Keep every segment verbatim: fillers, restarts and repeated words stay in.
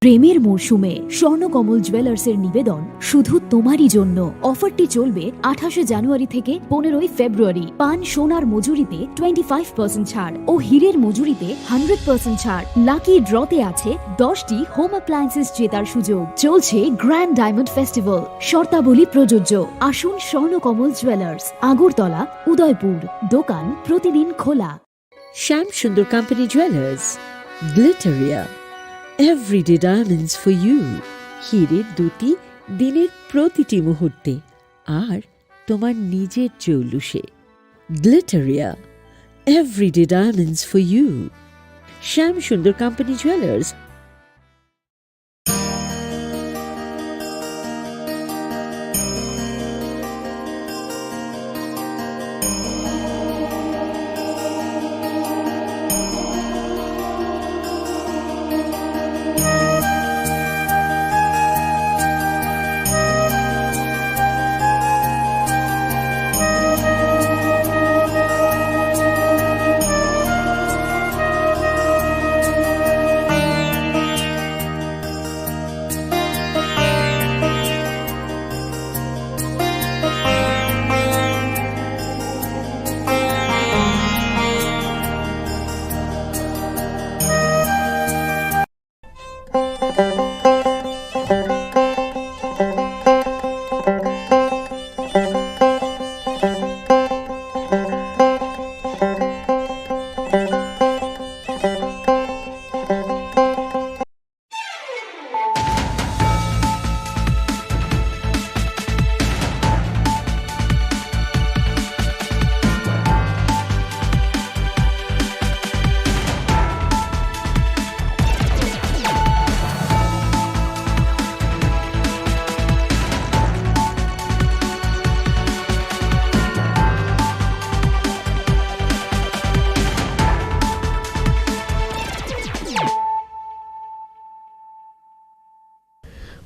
প্রেমের মরশুমে স্বর্ণকমল জুয়েলার্সের নিবেদন শুধু তোমারই জন্য। অফারটি চলবে আঠাশে জানুয়ারি থেকে পনেরোই ফেব্রুয়ারি। পান সোনার মজুরিতে টোয়েন্টি ফাইভ পার্সেন্ট ছাড় ও হীরের মজুরিতে হান্ড্রেড পার্সেন্ট ছাড়। লাকি ড্রতে আছে দশটি হোম অ্যাপ্লায়েন্সেস জেতার সুযোগ। চলছে গ্র্যান্ড ডায়মন্ড ফেস্টিভ্যাল, শর্তাবলী প্রযোজ্য। আসুন স্বর্ণকমল জুয়েলার্স, আগরতলা, উদয়পুর। দোকান প্রতিদিন খোলা। Shyam Sundar company jewellers, Glitteria, everyday diamonds for you. হীরের দ্যুতি দিনের প্রতিটি মুহূর্তে, আর তোমার নিজের জৌলুসে। Glitteria, everyday diamonds for you. Shyam Sundar company jewellers.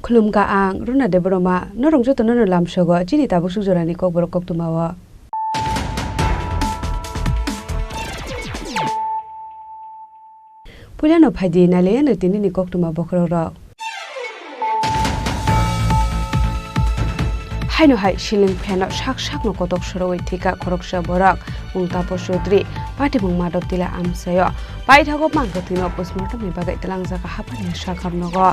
Khulumkha ang Runa Debbarma, norok jotono no lamsogo chini tabuk suk jorani kokborok koktwmao. Puilano phaidi nailaiano tinini koktwma bokhorokrok. Haino hai siling pheno sak sakno kotok sorowi thika khoroksa borok, mung Tapo Chaudhary, patimung Madhav Tila amchaio. Paithago mangkwthwino postmortemni bagwi tlangjak haphangni sakhamnogo.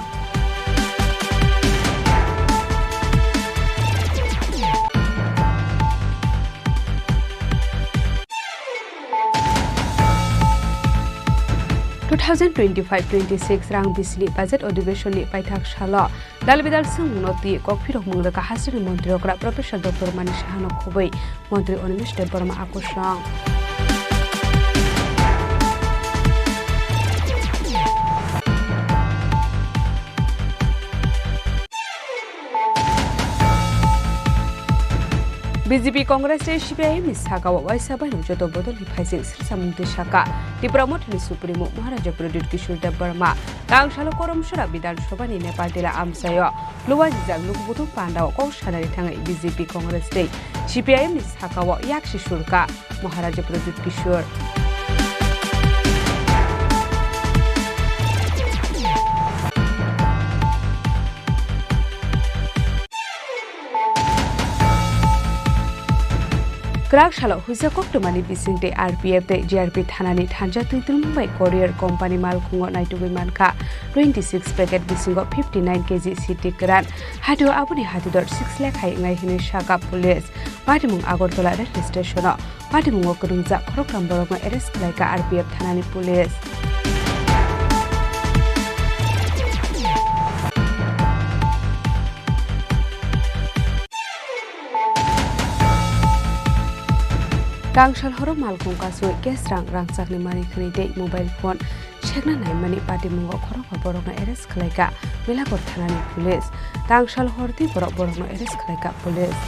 Two thousand twenty-five twenty-six rang bisini budget odhibeshonni paithak salo dal bidal swngmungno twi kokphirok mung rwkha hasteni montri okra Professor Doctor Mani Sahano khobwi montri Animesh Debbarma akusong. B J P Congress tei C P I M ni sakao waisa baino joto bodolni phaising swrwngsamung twi sakha Tipra Mothani Supremo Maharaja Pradyut Kishore Debbarma. Tangsalo Koromsora Bidhan Sabhani Nepal Tila amchaio luajijak lukubuthung pandao kok sanani thangwi B J P Congress tei C P I M ni sakao yaksi surkha Maharaja Pradyut Kishore. Kwrak salo huisa koktwmani bising tei R P F tei G R P thanani thansa twi twlwng bai courier company malkhungo naitugwi mankha twenty six packet bisingo fifty nine K G siti kwran. Hatio aboni hatidor six lakh hai wngnai hinwi sakha police. Patimung Agartala railway stationo patimungo kwrwngjak khoroktham borokno arrest khlaikha R P F thanani police. Tangsal horo malkhung kasui cash rang rangchakni manwi khwnwi tei mobile phone sekna naimani patimungo khorokma borokno arrest khlaikha Melaghor thanani police. Tangsal hordi borok borokno arrest khlaikha police.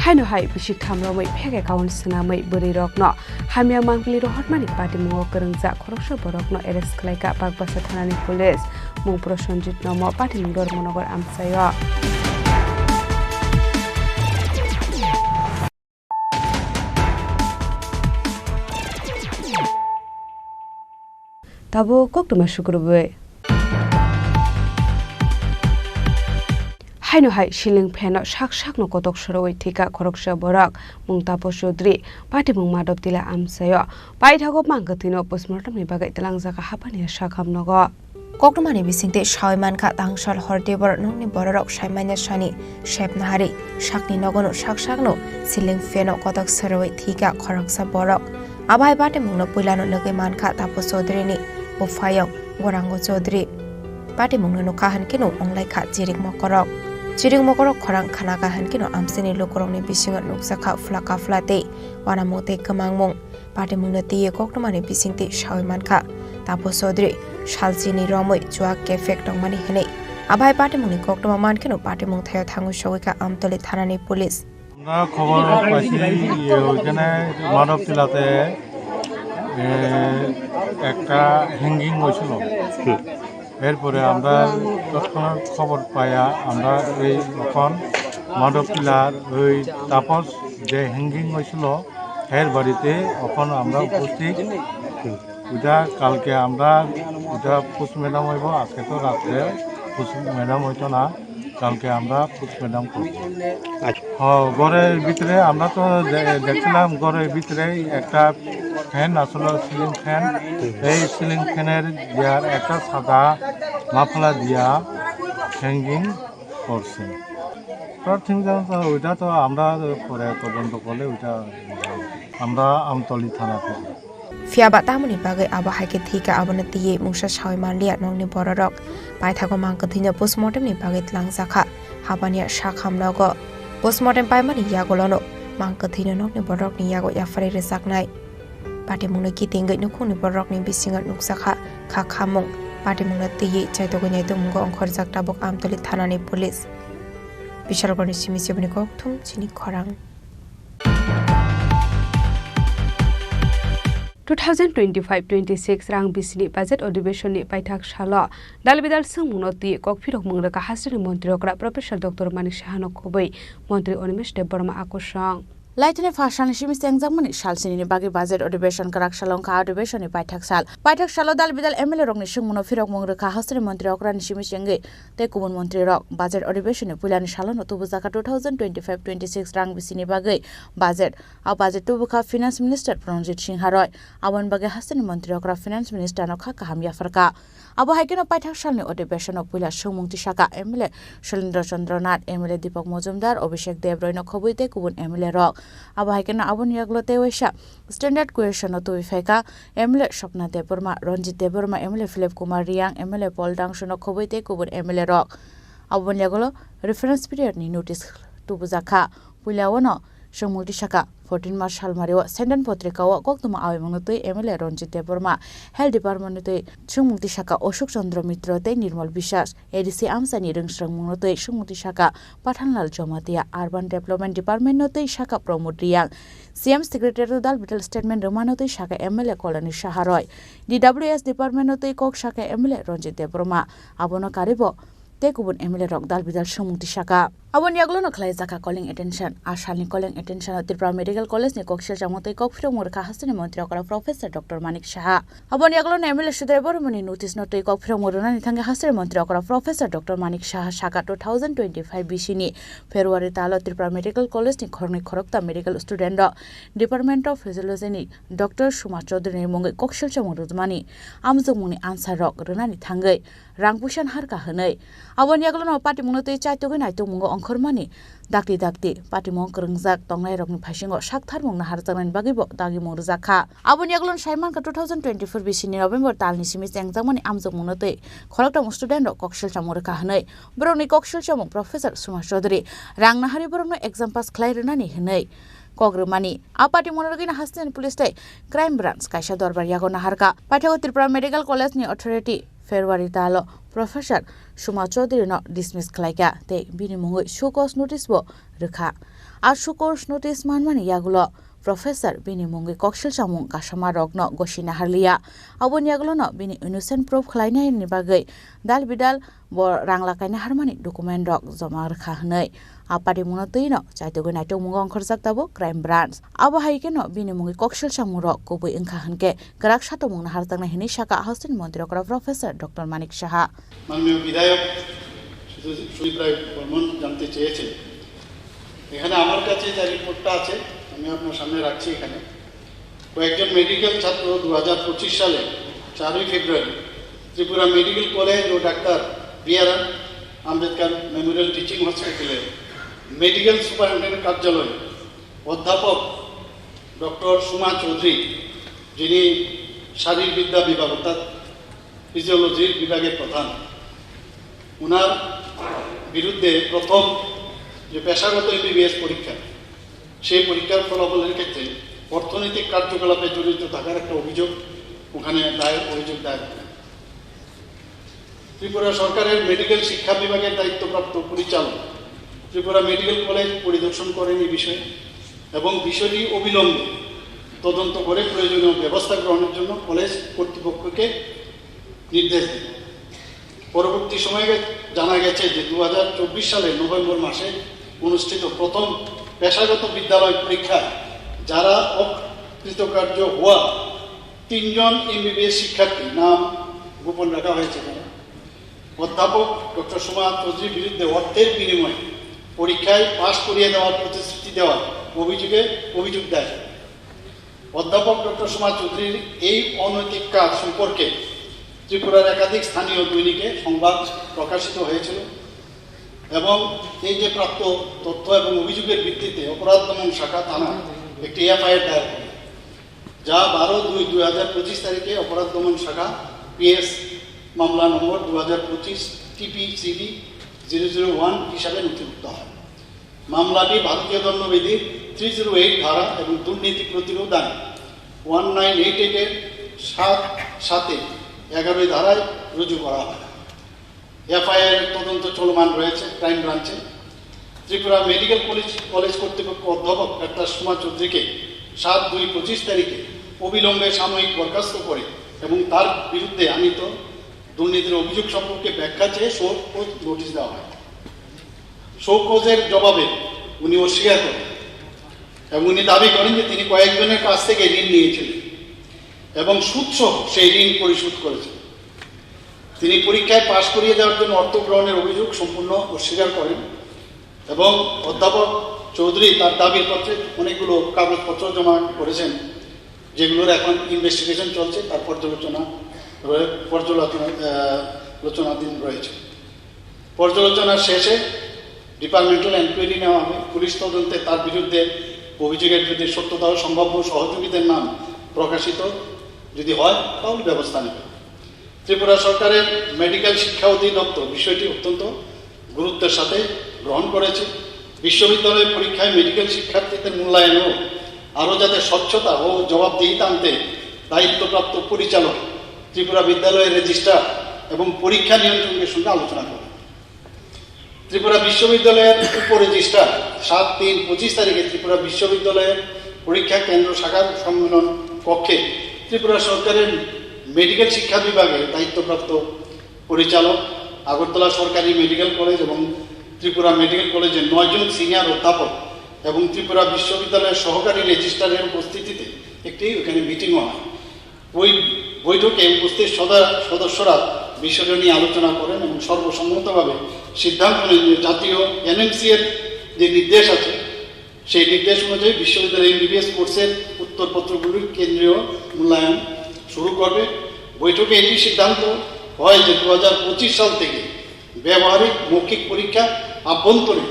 Haino hai bisik tham romwi fake account swnamwi bwrwi rokno hamya mangpili rohormani patimungo kwrwngjak khoroksa borokno arrest khlaikha Bakbasa thanani police. Mung Prosenjit Nomo, patimung Dharmanagar amchaio. Tabuk koktwma sukrubwi. Haino hai ceiling fan-o sak sakno kotok sorowi thwikha khoroksa borok, mung Tapo Chaudhary, patimung Madhab Tila amchaio. Paithago mang kwthwino postmortemni bagwi twlangjak Hapania sakham nogo. Koktwmani bisingtwi sawi mankha, tangsal hor dibor nokni bororok saimanya sani sep nahari sakni nogono sak sakno ceiling fan-o kotok sorowi thwikha khoroksa borok. Abo hai patimungno puilano nugwi mankha Tapo Chaudhary-ni buphayung Gorango Chaudhary. Patimungno nukha hwnkhe no wnglaikha chirik mokorok. Chirik mokorok khorang khanakha hwnkhe no amchaini lukurokni bisingo nukjakha phla kaphla tei uanamung tei kwmangmung. Patimungno twiwi koktwmani bisingtwi sawi mankha Tapo Chaudhary salchini romwi chuak kefek tongmani hwnwi. Abo hai patimungni koktwma mankheno patimung thaio thangwi sogwikha Amtoli thanani police. আমরা খবর পাইছি, ইয়ে, ওইখানে মাধব টিলাতে, এ, একটা হ্যাঙ্গিং হয়েছিল। এরপরে আমরা তৎক্ষণাৎ খবর পাইয়া আমরা এই এখন মাধব টিলার ওই তাপস যে হ্যাঙ্গিং হয়েছিল, এর বাড়িতে এখন আমরা উপস্থিত। ওইটা কালকে আমরা, ওইটা পোস্টমর্টম হইব, আজকে তো রাত্রে পোস্টমর্টম হইতো না, কালকে আমরা পোস্টমর্টম করব। আচ্ছা। হ, ঘরের ভিতরে আমরা তো দে-, দেখছিলাম ঘরের ভিতরে একটা ফ্যান আসলে, সিলিং ফ্যান। হুম। এই সিলিং ফ্যানের ইয়ার একটা সাদা মাফলা দিয়া হ্যাঙ্গিং করছে। তো ঠিক আছে, ওইটা তো আমরা পরে তদন্ত করলে ওইটা আমরা আমতলী থানা থেকে। Phiya ba tamoni bagwi abo hai khe thwikha, abono twiwi mungsa sawi manliya nokni bororok. Paithago mang kwthwino postmortemni bagwi twlangjakha Hapania sakham nogo. Postmortem paimani yagulono mang kwthwino nokni bororokni yago yapharwi rwjaknai. Patimungno kitingwi nukhungni bororokni bisingo nukjakha kha khamung. Patimungno twiwi chaitogwi naitukmungo ongkhorjak tabuk Amtoli thanani police. Bishalgarhni simi siboni kokthum chini khorang. Two thousand twenty-five twenty-six rang bisini budget odhibeshonni paithak salo dal bidal swngmungno twi kokphirok mung rwkha hasteni montri okra Professor Doctor Manik Sahano khobwi montri Animesh Debbarma akosong. Laithani pha salni simi chengjakmani sal sinini bagwi budget odhibeshon kwrak salo wngkha odhibeshonni paithak sal. Paithak salo dal bidal M L A rokni swngmungno phirok mung rwkha hasteni montri okrani simi chengwi tei kubun montri rok. Budget odhibeshonni puilani salono tubujakha two thousand twenty-five twenty-six rang bisini bagwi budget. A budget tubukha Finance Minister Pranjit Singha Roy. Aboni bagwi hasteni montri okra Finance Minister no kha kaham yapharkha. Abo hai kheno paithak salni odhibeshon o puila swngmung tisakha M L A Shalendra Chandra Nath, M L A Deepak Majumdar, Abhishek Deb Roy no khobwi tei kubun M L A rok. Abo hai kheno aboni yagulo tei waisa standard question o tubui phaikha M L A Swapna Debbarma, Ranjit Debbarma, M L A Philip Kumar Reang, M L A Paul Dangsu no khobwi tei kubun M L A rok. Aboni yagulo reference period ni notice tubujakha. Puila o no swngmung tisakha fourteen March salmari o Sendan Potrika o koktwma awaimungno twi M L A Ranjit Debbarma, Health Department no twi swngmung tisakha Ashok Chandra Mitra tei Nirmal Biswas, A D C amchaini rwngswrwngmungno twi swngmung tisakha Pathanlal Jamatia, Urban Development Department no twi sakha Pramod Reang, C M Secretary o dal bidal statement rwmano twi sakha M L A Kolani Saha Roy, D W S Department no twi kok sakha M L A Ranjit Debbarma, abono karwibo tei kubun M L A rok dal bidal swngmung tisakha. Aboni yagulono khlaijakha calling attention. A salni calling attention o Tripura Medical College ni kok silchamo tei kok phirokmung rwkha hasteni montri okra Professor Doctor Manik Saha. Aboni yagulono M L A Sudai Boromoni notice no twi kok phirokmung rwnani thangwi hasteni montri okra Professor Doctor Manik Saha sakha two thousand twenty-five bisini February talo Tripura Medical College ni khoroknwi khorokta medical student rok Department of Physiology ni Doctor Suma Chaudhary ni mungwi kok silchamo rwmani amjokmungni answer rok rwnani thangwi rang puisa naharkha hwnwi. Aboni yagulono patimungno twi chaitugwi naitukmungo ongkhormani dakti dakti patimung kwrwngjak tongnairokni phaisingo saktharmung naharjaknani bagwibo dagimung rwjakha. Aboni yagulono saimankha two thousand twenty-four bisini November talni simi chengjakmani amjokmungno twi khoroktham student rok kok silchamo rwkha hwnwi. Borokni kok silchamung Professor Suma Chaudhary rang naharwi borokno exam pass khlai rwnani hwnwi kok rwmani. A patimungno rwgwino hasteni police tei crime branch kaisa dorbar yago naharkha. Paithago Tripura Medical College ni authority February talo Professor Suma Chaudhary no dismiss khlaikha tei bini mungwi show cause notice bo rwkha. A show cause notice manmani yagulo Professor bini mungwi koksil samung kasama rokno gosi naharliya. Aboni yagulono bini innocent proof khlainani bagwi dal bidal bo rang lakaina harmani document rok joma rwkha hwnwi a patimungno twino chaitugwi naitukmungo ongkhorjak tabuk Crime Branch. Abo hai kheno bini mungwi koksil samung rok kubui wngkha hwnkhe kwrak satumung naharjaknai hwnwi saka Hostel Montri okra Professor Doctor Manik Saha. মাননীয় বিধায়ক সুদীপ রায় বর্মন জানতে চেয়েছেন, এখানে আমার কাছে যে রিপোর্টটা আছে, আমি আপনার সামনে রাখছি এখানে। কয়েকজন মেডিকেল ছাত্র দু হাজার পঁচিশ সালে চারই ফেব্রুয়ারি ত্রিপুরা মেডিকেল কলেজ ও ডাক্তার বি আর আম্বেদকর মেমোরিয়াল টিচিং হসপিটালে মেডিকেল সুপারিনটেন্ডেন্ট কার্যালয়ে অধ্যাপক ডক্টর সুমা চৌধুরী, যিনি শারীরবিদ্যা বিভাগ অর্থাৎ ফিজিওলজির বিভাগের প্রধান, ওনার বিরুদ্ধে প্রথম যে পেশাগত এমবিবিএস পরীক্ষা, সেই পরীক্ষার ফলাফলের ক্ষেত্রে অর্থনৈতিক কার্যকলাপে জড়িত থাকার একটা অভিযোগ ওখানে দায়ের, অভিযোগ দায়ের করেন। ত্রিপুরা সরকারের মেডিকেল শিক্ষা বিভাগের দায়িত্বপ্রাপ্ত পরিচালক ত্রিপুরা মেডিকেল কলেজ পরিদর্শন করেন এই বিষয়ে এবং বিষয়টি অবিলম্বে তদন্ত করে প্রয়োজনীয় ব্যবস্থা গ্রহণের জন্য কলেজ কর্তৃপক্ষকে নির্দেশ দেন। পরবর্তী সময়ে জানা গেছে যে দু হাজার চব্বিশ সালের নভেম্বর মাসে অনুষ্ঠিত প্রথম পেশাগত বিদ্যালয় পরীক্ষায় যারা অকৃতকার্য হওয়া তিনজন এমবিবিএস শিক্ষার্থী, নাম গোপন রাখা হয়েছে কেন, অধ্যাপক ডক্টর সুমা চৌধুরীর বিরুদ্ধে অর্থের বিনিময়ে পরীক্ষায় পাশ করিয়ে দেওয়ার প্রতিশ্রুতি দেওয়ার অভিযোগে অভিযোগ দেয়। অধ্যাপক ডক্টর সুমা চৌধুরীর এই অনৈতিক কাজ সম্পর্কে ত্রিপুরার একাধিক স্থানীয় দৈনিকে সংবাদ প্রকাশিত হয়েছিল এবং এই যে প্রাপ্ত তথ্য এবং অভিযোগের ভিত্তিতে অপরাধ দমন শাখা থানা একটি এফআইআর দায়ের করে, যা বারো দুই দুই হাজার পঁচিশ তারিখে অপরাধ দমন শাখা পিএস মামলা নম্বর দু হাজার পঁচিশ টিপিসিবি জিরো জিরো ওয়ান হিসাবে নথিভুক্ত হয়। মামলাটি ভারতীয় দণ্ডবিধির থ্রি জিরো এইট ধারা এবং দুর্নীতি প্রতিরোধ আইন ওয়ান নাইন এইট এইটের সাত সাতে এগারোই ধারায় রুজু করা হয়। এফআইআর তদন্ত চলমান রয়েছে ক্রাইম ব্রাঞ্চে। ত্রিপুরা মেডিকেল কলেজ কলেজ কর্তৃপক্ষ অধ্যাপক ডাক্তার সুমা চৌধুরীকে সাত দুই পঁচিশ তারিখে অবিলম্বে সাময়িক বরখাস্ত করে এবং তার বিরুদ্ধে আনিত দুর্নীতির অভিযোগ সম্পর্কে ব্যাখ্যা চেয়ে শো কজ নোটিশ দেওয়া হয়। শো কজের জবাবে উনি অস্বীকার করেন এবং উনি দাবি করেন যে তিনি কয়েকজনের কাছ থেকে ঋণ নিয়েছিলেন এবং সুদসহ সেই ঋণ পরিশোধ করেছেন। তিনি পরীক্ষায় পাশ করিয়ে দেওয়ার জন্য অর্থ গ্রহণের অভিযোগ সম্পূর্ণ অস্বীকার করেন এবং অধ্যাপক চৌধুরী তার দাবির পত্রে অনেকগুলো কাগজপত্র জমা করেছেন, যেগুলোর এখন ইনভেস্টিগেশন চলছে, তার পর্যালোচনা রয়ে-, পর্যালোচনা, আহ, আলোচনাধীন রয়েছে। পর্যালোচনার শেষে ডিপার্টমেন্টাল এনকোয়ারি নেওয়া হবে। পুলিশ তদন্তে তার বিরুদ্ধে অভিযোগের যদি সত্যতা ও সম্ভাব্য সহযোগীদের নাম প্রকাশিত যদি হয়, তাহলে ব্যবস্থা নেবে। ত্রিপুরা সরকারের মেডিকেল শিক্ষা অধিদপ্তর বিষয়টি অত্যন্ত গুরুত্বের সাথে গ্রহণ করেছে। বিশ্ববিদ্যালয় পরীক্ষায় মেডিকেল শিক্ষার্থীদের মূল্যায়ন ও আরও যাতে স্বচ্ছতা ও জবাবদিহিতা আনতে দায়িত্বপ্রাপ্ত পরিচালক, ত্রিপুরা বিদ্যালয়ের রেজিস্ট্রার এবং পরীক্ষা নিয়ন্ত্রকের সঙ্গে আলোচনা করে। ত্রিপুরা বিশ্ববিদ্যালয়ের উপরেজিস্ট্রার সাত তিন পঁচিশ তারিখে ত্রিপুরা বিশ্ববিদ্যালয়ের পরীক্ষা কেন্দ্র শাখার সম্মেলন কক্ষে ত্রিপুরা সরকারের মেডিকেল শিক্ষা বিভাগের দায়িত্বপ্রাপ্ত পরিচালক, আগরতলা সরকারি মেডিকেল কলেজ এবং ত্রিপুরা মেডিকেল কলেজের নয়জন সিনিয়র অধ্যাপক এবং ত্রিপুরা বিশ্ববিদ্যালয়ের সহকারী রেজিস্ট্রারের উপস্থিতিতে একটি ওখানে মিটিংও হয়। ওই বৈঠকে উপস্থিত সদা-, সদস্যরা বিষয়টা নিয়ে আলোচনা করেন এবং সর্বসম্মতভাবে সিদ্ধান্ত নেন যে জাতীয় এনএমসি এর যে নির্দেশ আছে, সেই নির্দেশ অনুযায়ী বিশ্ববিদ্যালয় এমবিবিএস কোর্সের উত্তরপত্রগুলির কেন্দ্রীয় মূল্যায়ন শুরু করবে। বৈঠকে এটি সিদ্ধান্ত হয় যে দু হাজার পঁচিশ সাল থেকে ব্যবহারিক মৌখিক পরীক্ষা, আভ্যন্তরীণ,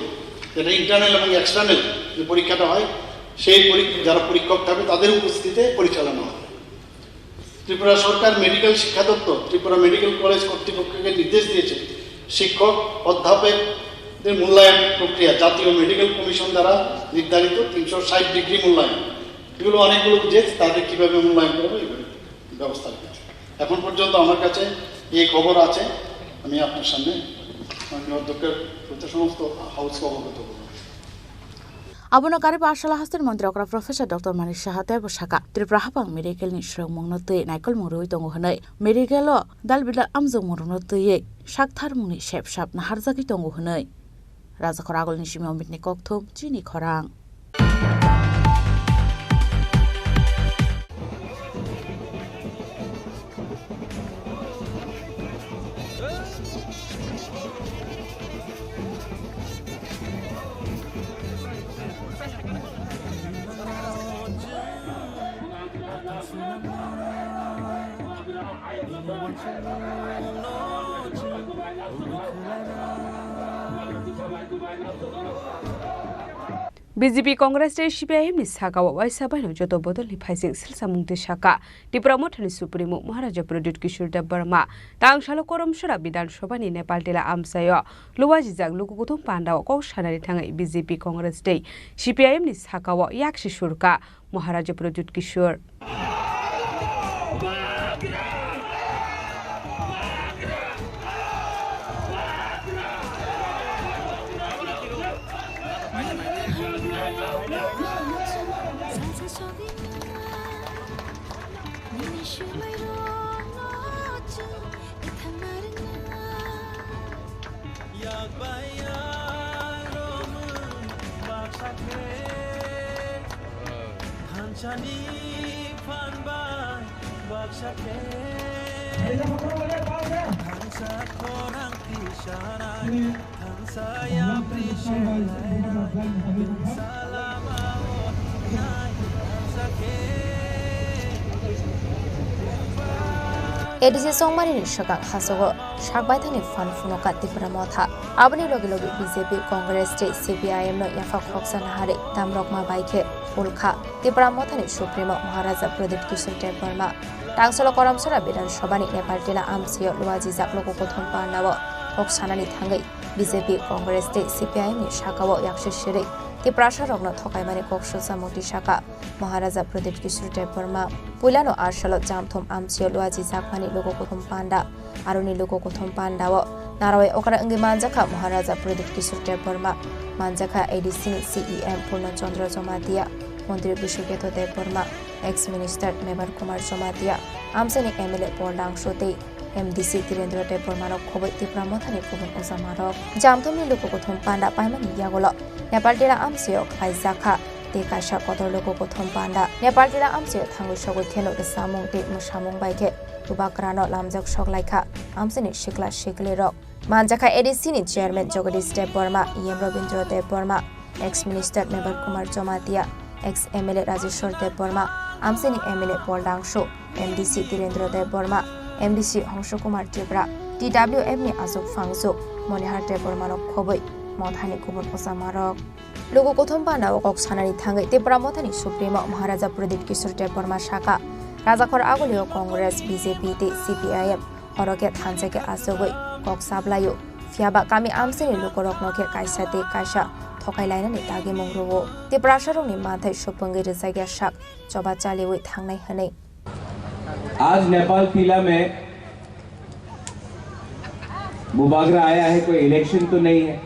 যেটা ইন্টারনাল এবং এক্সটার্নাল যে পরীক্ষাটা হয়, সেই পরীক্ষা, যারা পরীক্ষক থাকবে তাদের উপস্থিতিতে পরিচালনা হবে। ত্রিপুরা সরকার মেডিকেল শিক্ষা দপ্তর ত্রিপুরা মেডিকেল কলেজ কর্তৃপক্ষকে নির্দেশ দিয়েছে শিক্ষক অধ্যাপকদের মূল্যায়ন প্রক্রিয়া জাতীয় মেডিকেল কমিশন দ্বারা নির্ধারিত তিনশো ষাট ডিগ্রি মূল্যায়ন, এগুলো অনেকগুলো যে তাদের কিভাবে মূল্যায়ন করবে, এগুলো ব্যবস্থা রেখেছে। এখন পর্যন্ত আমার কাছে এই খবর আছে, আমি আপনার সামনে মাননীয় অধ্যক্ষের প্রতি সমস্ত হাউসকে অবগত করব। Abono karwi Basala hasteni montri okra Professor Doctor Manik Saha teibo sakha, Tripura haphang medical ni swrwngmungno twi naikolmung rwui tongo hwnwi, medical o dal bidal amjokmungrokno twiwi saktharmungni sep sap naharjagwi tongo hwnwi. Rajakhor agulni simi Omitni kokthum, chini khorang. B J P, Congress tei C P I M ni saka o waisa baino joto bodolni phaijak silsamung twi saka. Tipra Mothani Supremo Maharaja Pradyut Kishore Debbarma tang salo Karamsora Bidhan Sabha ni Nepal Tila amchaio luajijak luku kuthum panda o kok sanani thangwi B J P, Congress tei C P I M ni saka o yaksi surka Maharaja Pradyut Kishore. Yak bai yak romwi baksa khe, thansani phan bai baksa khe, thansa khorang tisanai. A D C Chongmari ni swkang hasogo sak baithangni phan phunukha Tipra Motha. Aboni logi logi B J P, Congress tei C P I M no yaphak khoksa naharwi damrokma bai khe ulkha Tipra Mothani Supremo Maharaja Pradyut Kishore Debbarma. Tangsalo Karamsora Bidhan Sabha ni Nepal Tila amchaio luajijak luku kuthum panda o kok sanani thangwi B J P, Congress tei C P I M ni saka o yaksi sirwi Tiprasa rokno thokaimani kok sujamung twi saka Maharaja Pradyut Kishore Debbarma. Puilano arsalo Jamthum amchaio luajijakmani luku kuthum panda, aroni luku kuthum panda o narwi okra wngwi manjakha Maharaja Pradyut Kishore Debbarma, manjakha A D C ni C E M Purno Chandra Jamatia, Montri Bishwaketho Debbarma, ex Minister Mebar Kumar Jamatia, amchaini M L A Paul Dangsu tei M D C Tirendra Debbarmano khobwi Tipra Mothani kubun ojamarok. Jamthumni luku kuthum panda paimani yagulo Nepal Tila amchaio khlaijakha tei kaisa kotor luku kuthum panda Nepal Tila amchaio thangwi sogwi kheno rwchapmung tei mwsamung bai khe bubagrano lamjak sok laikha amchaini sikla siklirok. Manjakha A D C ni Chairman Jagadish Debbarma, E M Rabindra Debbarma, ex Minister Mebar Kumar Jamatia, ex M L A Rajeshwar Debbarma, amchaini M L A Paul Dangsu, M D C Tirendra Debbarma, M D C Hongsu Kumar Tripura, T W F ni Achuk Phangchuk, Monihar Debbarmano khobwi Mothani kubun ojamarok. Luku kuthum panda o kok sanani thangwi Tipra Mothani Supremo Maharaja Pradyut Kishore Debbarma saka, Rajakhor agulio Congress, B J P tei C P I M oro khe thansa khe achugwi kok sablaio. Phiyaba kami amchaini lukurokno khe kaisa tei kaisa thokai lainani dagimung rwo. Tiprasarokni manthai supungwi rwjakya sak choba chaliwi thangnai hwnwi. आज नेपाल तिला में बुबागरा आया है, कोई इलेक्शन तो नहीं है,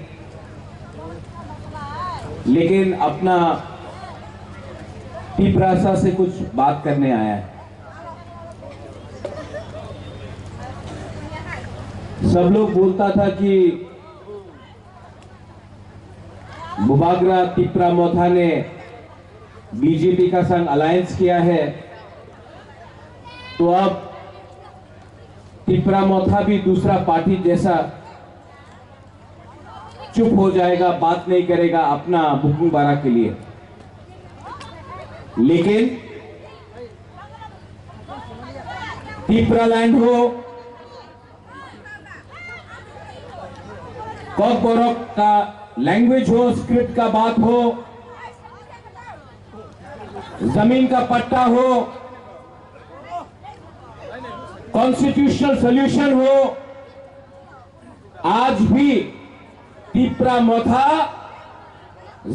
लेकिन अपना तिपरासा से कुछ बात करने आया है। सब लोग बोलता था कि बुबागरा तिपरा मोथा ने बीजेपी का संग अलायंस किया है, तो अब तिपरा मोथा भी दूसरा पार्टी जैसा चुप हो जाएगा, बात नहीं करेगा अपना बुकुंग बारा के लिए। लेकिन तिपरा लैंड हो, कॉकबरक का लैंग्वेज हो, स्क्रिप्ट का बात हो, जमीन का पट्टा हो, कॉन्स्टिट्यूशनल सॉल्यूशन हो, आज भी तिपरा मोथा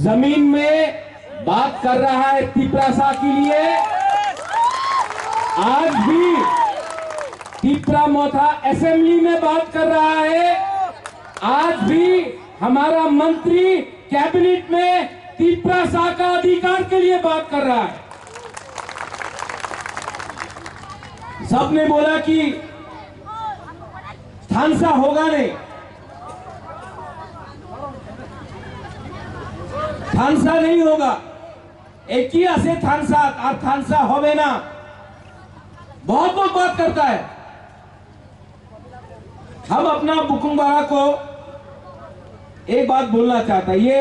जमीन में बात कर रहा है तिपरासा के लिए। आज भी तिपरा मोथा असेंबली में बात कर रहा है। आज भी हमारा मंत्री कैबिनेट में तिपरासा का अधिकार के लिए बात कर रहा है। सबने बोला कि थानसा होगा नहीं, थानसा नहीं होगा। একই আছে থানসা আর থানসা হবে না। बहुत लोग बात करता है। हम अपना बुकुंगबारा को एक बात बोलना चाहता है। ये,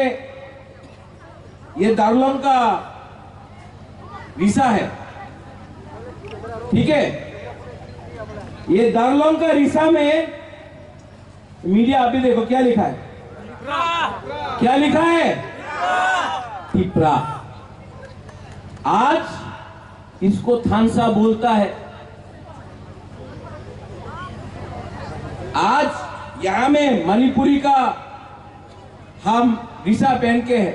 ये दार्लोंग का रिसा है, ठीक है? ये दार्लोंग का रिसा में मीडिया अभी देखो क्या लिखा है, क्या लिखा है? तिपरा। आज इसको थानसा बोलता है। आज यहाँ में मणिपुरी का हम रिसा पहन के हैं,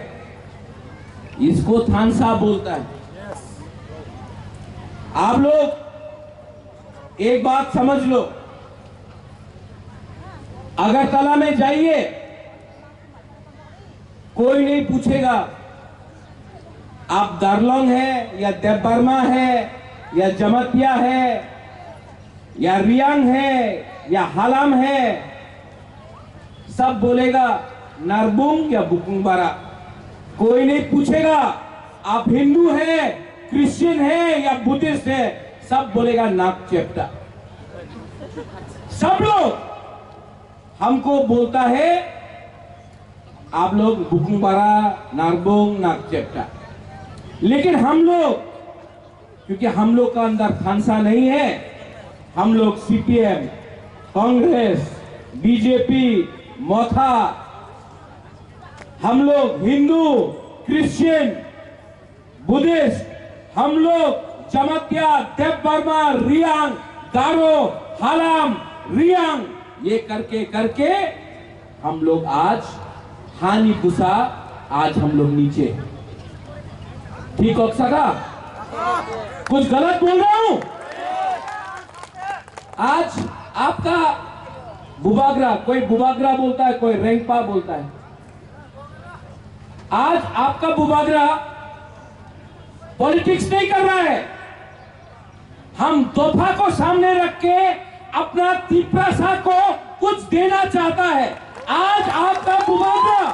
इसको थानसा बोलता है। आप लोग एक बात समझ लो, अगरतला में जाइए, कोई नहीं पूछेगा आप दार्लोंग है या देबबर्मा है या जमातिया है या रियांग है या हालाम है, सब बोलेगा नारबुंग या बुकुंगबारा। कोई नहीं पूछेगा आप हिंदू है, क्रिश्चियन है या बुद्धिस्ट है, सब बोलेगा नाग चेप्टा। सब लोग हमको बोलता है आप लोग बुकुंगबारा, नारबुंग, नाग चेप्टा। लेकिन हम लोग, क्योंकि हम लोग का अंदर थानसा नहीं है, हम लोग सीपीएम, कांग्रेस, बीजेपी, मोथा, हम लोग हिंदू, क्रिश्चियन, बुद्धिस्ट, हम लोग जमातिया, देबबर्मा, रियांग, गारो, हालाम, रियांग, ये करके करके हम लोग आज हानि पुसा, आज हम लोग नीचे। ठीक हो सका? कुछ गलत बोल रहा हूं? आज आपका बुबाग्रा, कोई बुबाग्रा बोलता है, कोई रेंगपा बोलता है। आज आपका बुबाग्रा पॉलिटिक्स नहीं कर रहा है। हम दोफा को सामने रख के अपना तिपरासा को कुछ देना चाहता है। आज आपका बुबाग्रा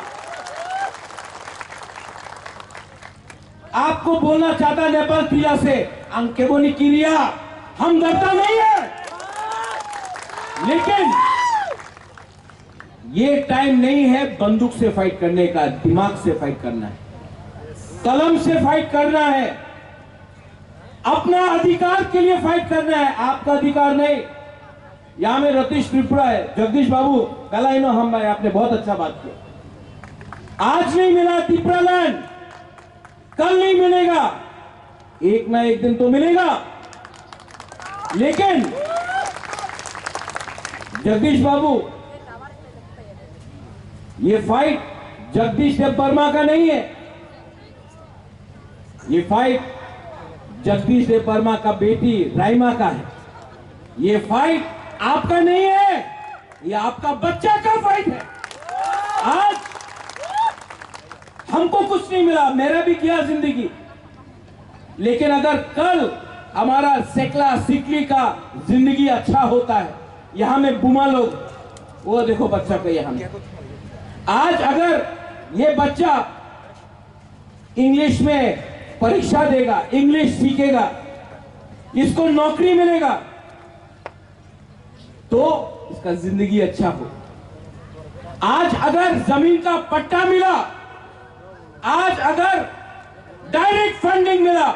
आपको बोलना चाहता है नेपाल तिला से, ang keboni kiria, हम डरता नहीं है, लेकिन ये टाइम नहीं है बंदूक से फाइट करने का, दिमाग से फाइट करना है, कलम से फाइट करना है, अपना अधिकार के लिए फाइट करना है, आपका अधिकार नहीं। यहाँ में रतीश त्रिपुरा है, जगदीश बाबू, पहला इन्हों हम भाई, आपने बहुत अच्छा बात किया। आज नहीं मिला तिपरा लैंड, कल नहीं मिलेगा, एक ना एक दिन तो मिलेगा। लेकिन जगदीश बाबू, ये फाइट जगदीश देबबर्मा का नहीं है, ये फाइट जगदीश देबबर्मा का बेटी राइमा का है। ये फाइट आपका नहीं है, ये आपका बच्चा का फाइट है। आज हमको कुछ नहीं मिला, मेरा भी गया जिंदगी, लेकिन अगर कल हमारा सेकला सिकली का जिंदगी अच्छा होता है, यहाँ में बुमा लोग, वो देखो बच्चा का यहाँ में। आज अगर ये बच्चा इंग्लिश में परीक्षा देगा, इंग्लिश सीखेगा, इसको नौकरी मिलेगा, तो इसका जिंदगी अच्छा हो। आज अगर जमीन का पट्टा मिला, आज अगर डायरेक्ट फंडिंग मिला,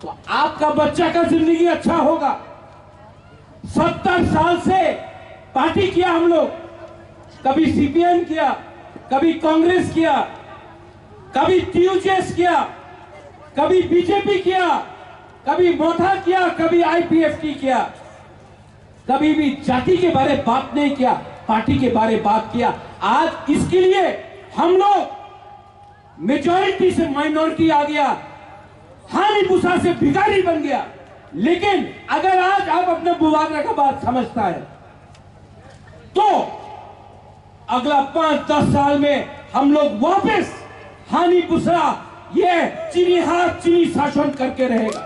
तो आपका बच्चा का जिंदगी अच्छा होगा। सत्तर साल से पार्टी किया हम लोग, कभी सीपीएम किया, कभी कांग्रेस किया, कभी टीयूजेएस किया, कभी बीजेपी किया, कभी मोथा किया, कभी आईपीएफटी किया। कभी भी जाति के बारे बात नहीं किया, पार्टी के बारे बात किया। आज इसके लिए हम लोग मेजॉरिटी से माइनॉरिटी आ गया, हानि पुसा से भिखारी बन गया। लेकिन अगर आज आप अपने बुबागरा का बात समझता है, तो अगला पाँच दस साल में हम लोग वापस হানি পুসরা, ইয়ে চিনি হাত চিনি শাসন করকে রহেগা।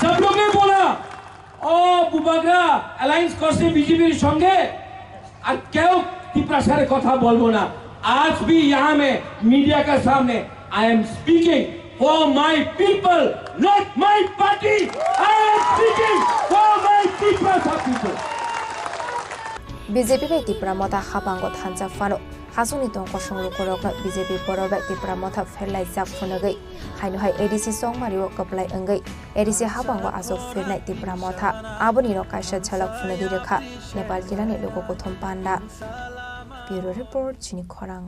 সব লোগে বোলা, ও বুবাগ্রা অ্যালায়েন্স করছে বিজেপির সঙ্গে, আর কেউ তিপ্রাসারে কথা বলবো না। আজ ভি ইয়াহান মে মিডিয়া কা সামনে, I am speaking for my people, not my party. I am speaking for my Tiprasa people. B J P bai Tipra Motha hapango thansa phano hasongni tong kosong lukurokno B J P borok bai Tipra Motha pherlaijak phunugwi haino hai A D C chongmario kwplai wngwi A D C hapango aswk phirnai Tipra Motha abonino kaisa jhalak phunugwi rwkha Nepal jilani luku kuthum panda. Bureau Report, Chini Khorang.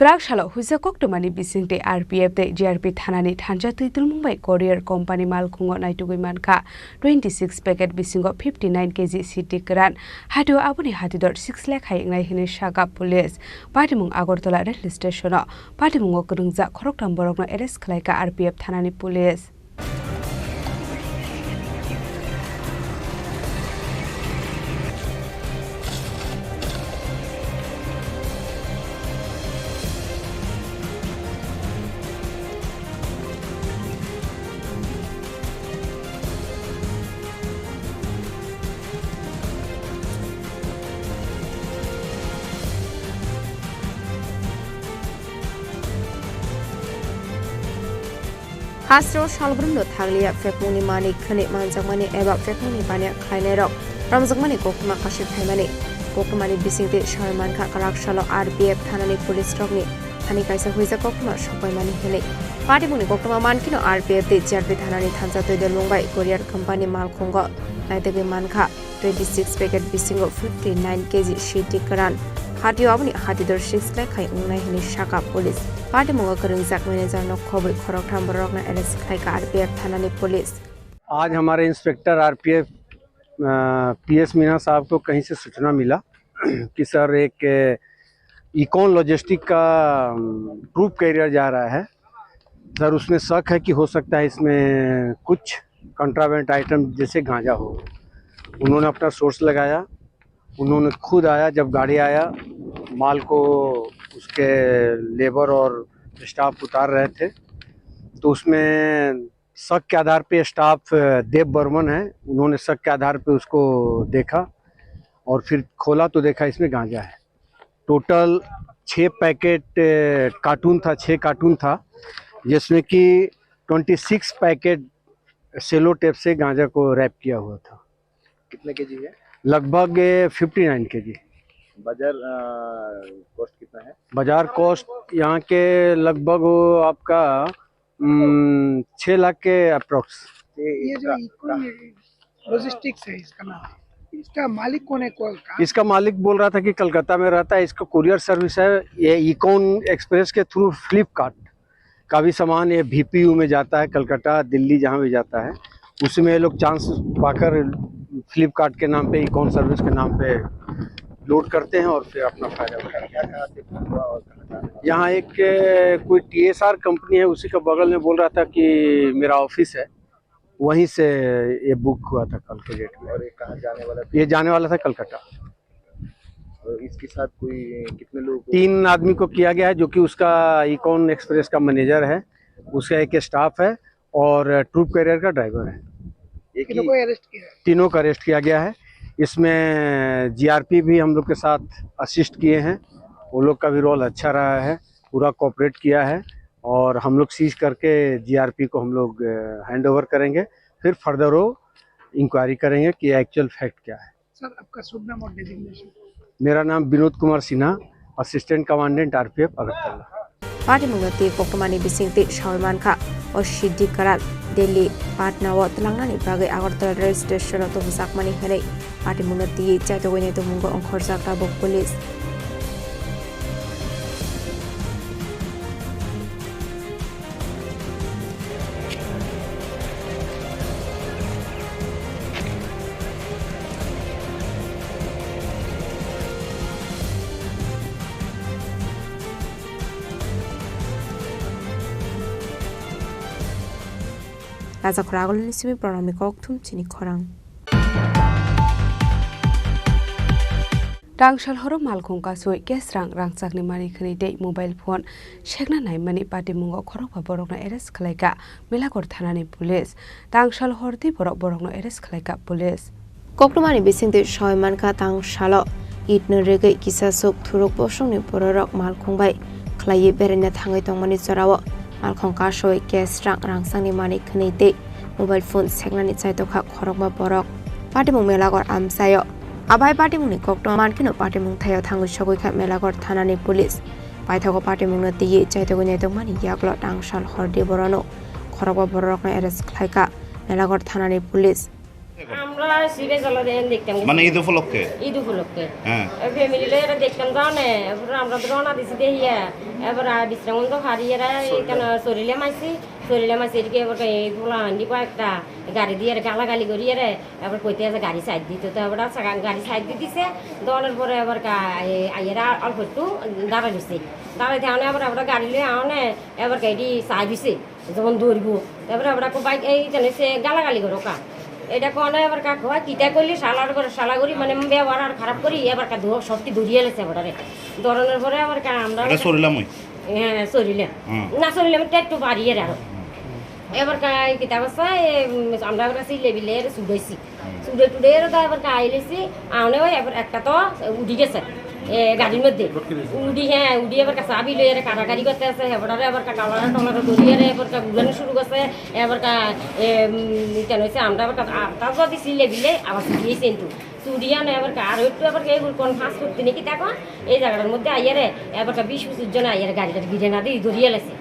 Kwrak salo huisa koktwmani bisingtwi R P F tei G R P thanani thansa twi twlmung bai Courier company malkhungo naitugwi mankha twenty six packet bisingo fifty nine K G siti kwran. Hatio aboni hatidor six lakh hai wngnai hwnwi sakha police. Patimung Agartala railway stationo patimungo kwrwngjak khoroktham borokno arrest khlaikha R P F thanani police. Hasteo salbrumdo thanglia phekmungni manik khwnwi manjakmani eba phekmungni baniya khlainairok romjakmani koktwma kasui phaimani. Koktwmani bisingtwi sawi mankha kwrak salo R P F thanani police rokni thani kaisa huijak koktwma sokpaimani hwnwi. Patimungni koktwma mankhino R P F tei G R P thanani thansa twi dolmung bai Courier company malkhungo naitugwi mankha. Twenty six packet bisingo fifty nine K G siti kwran. Hatio aboni hatidor six lakh hai wngnai hwnwi sakha police. Patimungo kwrwngjak manager no khobwi khoroktham borokno arrest khlaikha R P F thanani police. आज हमारे inspector RPF PS Meena साहब को कहीं से सूचना मिला कि सर एक इकॉन लॉजिस्टिक का ट्रूप कैरियर जा रहा है। सर उसमें शक है कि हो सकता है इसमें कुछ कंट्राबैंड आइटम जैसे गांजा हो। उन्होंने अपना सोर्स लगाया, उन्होंने खुद आया। जब गाड़ी आया, माल को उसके लेबर और स्टाफ उतार रहे थे, तो उसमें शक के आधार पे स्टाफ देव बर्मन है, उन्होंने शक के आधार पे उसको देखा और फिर खोला तो देखा इसमें गांजा है। टोटल छः पैकेट कार्टून था, छः कार्टून था, जिसमें कि twenty six packet cello tape से गांजा को रैप किया हुआ था। कितने केजी है? लगभग फिफ्टी नाइन केजी। बाजार कॉस्ट कितना है? बाजार कॉस्ट यहाँ के लगभग हो आपका हम्म, छः लाख के अप्रोक्स। ये जो इकोन लॉजिस्टिक्स है इसका नाम, इसका मालिक कौन है? कौन का? इसका मालिक बोल रहा था कि कलकत्ता में रहता है, इसका कुरियर सर्विस है। ये इकोन एक्सप्रेस के थ्रू फ्लिपकार्ट का भी सामान ये भीपीयू में जाता है, कलकत्ता, दिल्ली, जहाँ भी जाता है, उसमें ये लोग चांस पाकर फ्लिपकार्ट के नाम पे, इकोन सर्विस के नाम पे लोड करते हैं और फिर अपना फायदा उठाते हैं। यहाँ एक कोई टीएसआर कंपनी है, उसी का बगल में बोल रहा था कि मेरा ऑफिस है, वहीं से ये बुक हुआ था कल के डेट में। और ये कहाँ जाने वाला था? ये जाने वाला था कलकत्ता। और इसके साथ कोई कितने लोग? तीन आदमी को किया गया है, जो कि उसका इकॉन एक्सप्रेस का मैनेजर है, उसका एक स्टाफ है और ट्रूप कैरियर का ड्राइवर है। एक ही तीनों को अरेस्ट किया है। तीनों को अरेस्ट किया गया है। इसमें जीआरपी भी हम लोग के साथ असिस्ट किए हैं, वो लोग का भी रोल अच्छा रहा है, पूरा कोऑपरेट किया है और हम लोग सीज करके जीआरपी को हम लोग हैंड ओवर करेंगे, फिर फर्दर वो इंक्वायरी करेंगे कि एक्चुअल फैक्ट क्या है। सर, आपका शुभ नाम और डेजिग्नेशन? मेरा नाम विनोद कुमार Sinha, Assistant Commandant R P F Agartala. Patimungno twi koktwmani bisingtwi sawi mankha, o C D Karan Delhi Patna o twlangnani bagwi Agartala rail station o tubjakmani hwnwi patimungno twiwi chaitogwi naitukmungo ongkhorjak tabuk police. Rajakhor Agulini simi Pranami Kokthum chini khorang. Tangsal horo malkhung kasui cash rang rangchakni manwi khwnwi tei mobile phone sekna naimani patimungo khorokba borokno arrest khlaikha Melakhor thanani police. Tangsal hor tei borok borokno arrest khlaikha police. Koktwmani bisingtwi sawi mankha, tangsalo itno rigwi kisasuk thuruk bosongni bororok malkhung bai khlaiwi beraina thangwi tongmani jorao malkhung kasui cash rang rangchakni manwi khwnwi tei mobile phone seknani chaitokha khorokba borok. Patimung Melakhor amchaio. Abai patimungni koktwma mankheno patimung thaio thangwi sogwi kha Melakhor thanani police. Paithago patimungno twiwi chaitogwi naitokmani yaklo tangsal hordi borokno khorokba bororokno arrest khlaikha Melakhor thanani police. আমরা সিবে জ্বালা দেন দেখতাম গেছি। মানে ঈদ উপলক্ষে? ঈদ উপলক্ষে। হ্যাঁ। এ ফ্যামিলি লয়ে এরা দেখতাম যাও না, এরপর আমরা তো রওনা দিছি দেহিয়া। এবার, আহ, বিশ্রামগঞ্জ হারিয়ে এরা এখানে চরিলে মাইছি, চরিলে মাইছি এদিকে এবার এই পোলা হান্ডি কয়েকটা গাড়ি দিয়ে এরা গালাগালি করি এরা, এবার কইতে আছে গাড়ি সাইড দিত, তো এবার আছে গা-, গাড়ি সাইড দিয়ে দিছে, দেওয়ানোর পরে এবার কা-, এই আইয়েরা অল্প একটু দাঁড়াই দিছে। দাঁড়াই দেওয়ানো এবার আমরা গাড়ি লয়ে আনে, এবার গাড়ি সাইড দিছে। যেমন ধরবো। তারপরে আমরা কো বাইক এই জানে সে গালাগালি করো কা। এটা কোন এবার কা কয়, কিতা করলি শালার করে, শালা করি মানে ব্যবহার আর খারাপ করি, এবার কা ধো-, সবটি ধরিয়ে লেছে এবারে। ধরানোর পরে আবার কা আমরা এটা সরিলাম ওই? হ্যাঁ, সরিলাম। হুম। না সরিলাম, তো একটু বাড়িয়ে রাখো। হুম। এবার কা এই কিতা করছে, এ, উম, আমরা আবার কাছে লেবিলে এর সুদাইছি। চুড়ে টুড়ে এর তো এবার কা আইলেছি, আনে ওই এবার একটা তো উঠি গেছে, এ, গাড়ির মধ্যে। উঠি, হ্যাঁ, উঠি এবার কা চাবি লই এর কাটাকাটি করতে আছে, এবার আবার কা কালার টালার ধরি এর এবার কা ঘুরানো শুরু করছে, এবার কা, এ, উম, কেন হয়েছে, আমরা এবার কা, আ, তাও যদি সিলে বিলে আবার চুড়িয়েছে কিন্তু। চুড়িয়া না এবার কা, আর একটু এবার কা এগুলো কোন ফাঁস করতে নাকি দেখো, এই জায়গাটার মধ্যে আইয়ারে, এবার কা বিশ পঁচিশ জন আইয়ারে গাড়িটা ঘিরে না দিয়ে ধরিয়ে লেছে।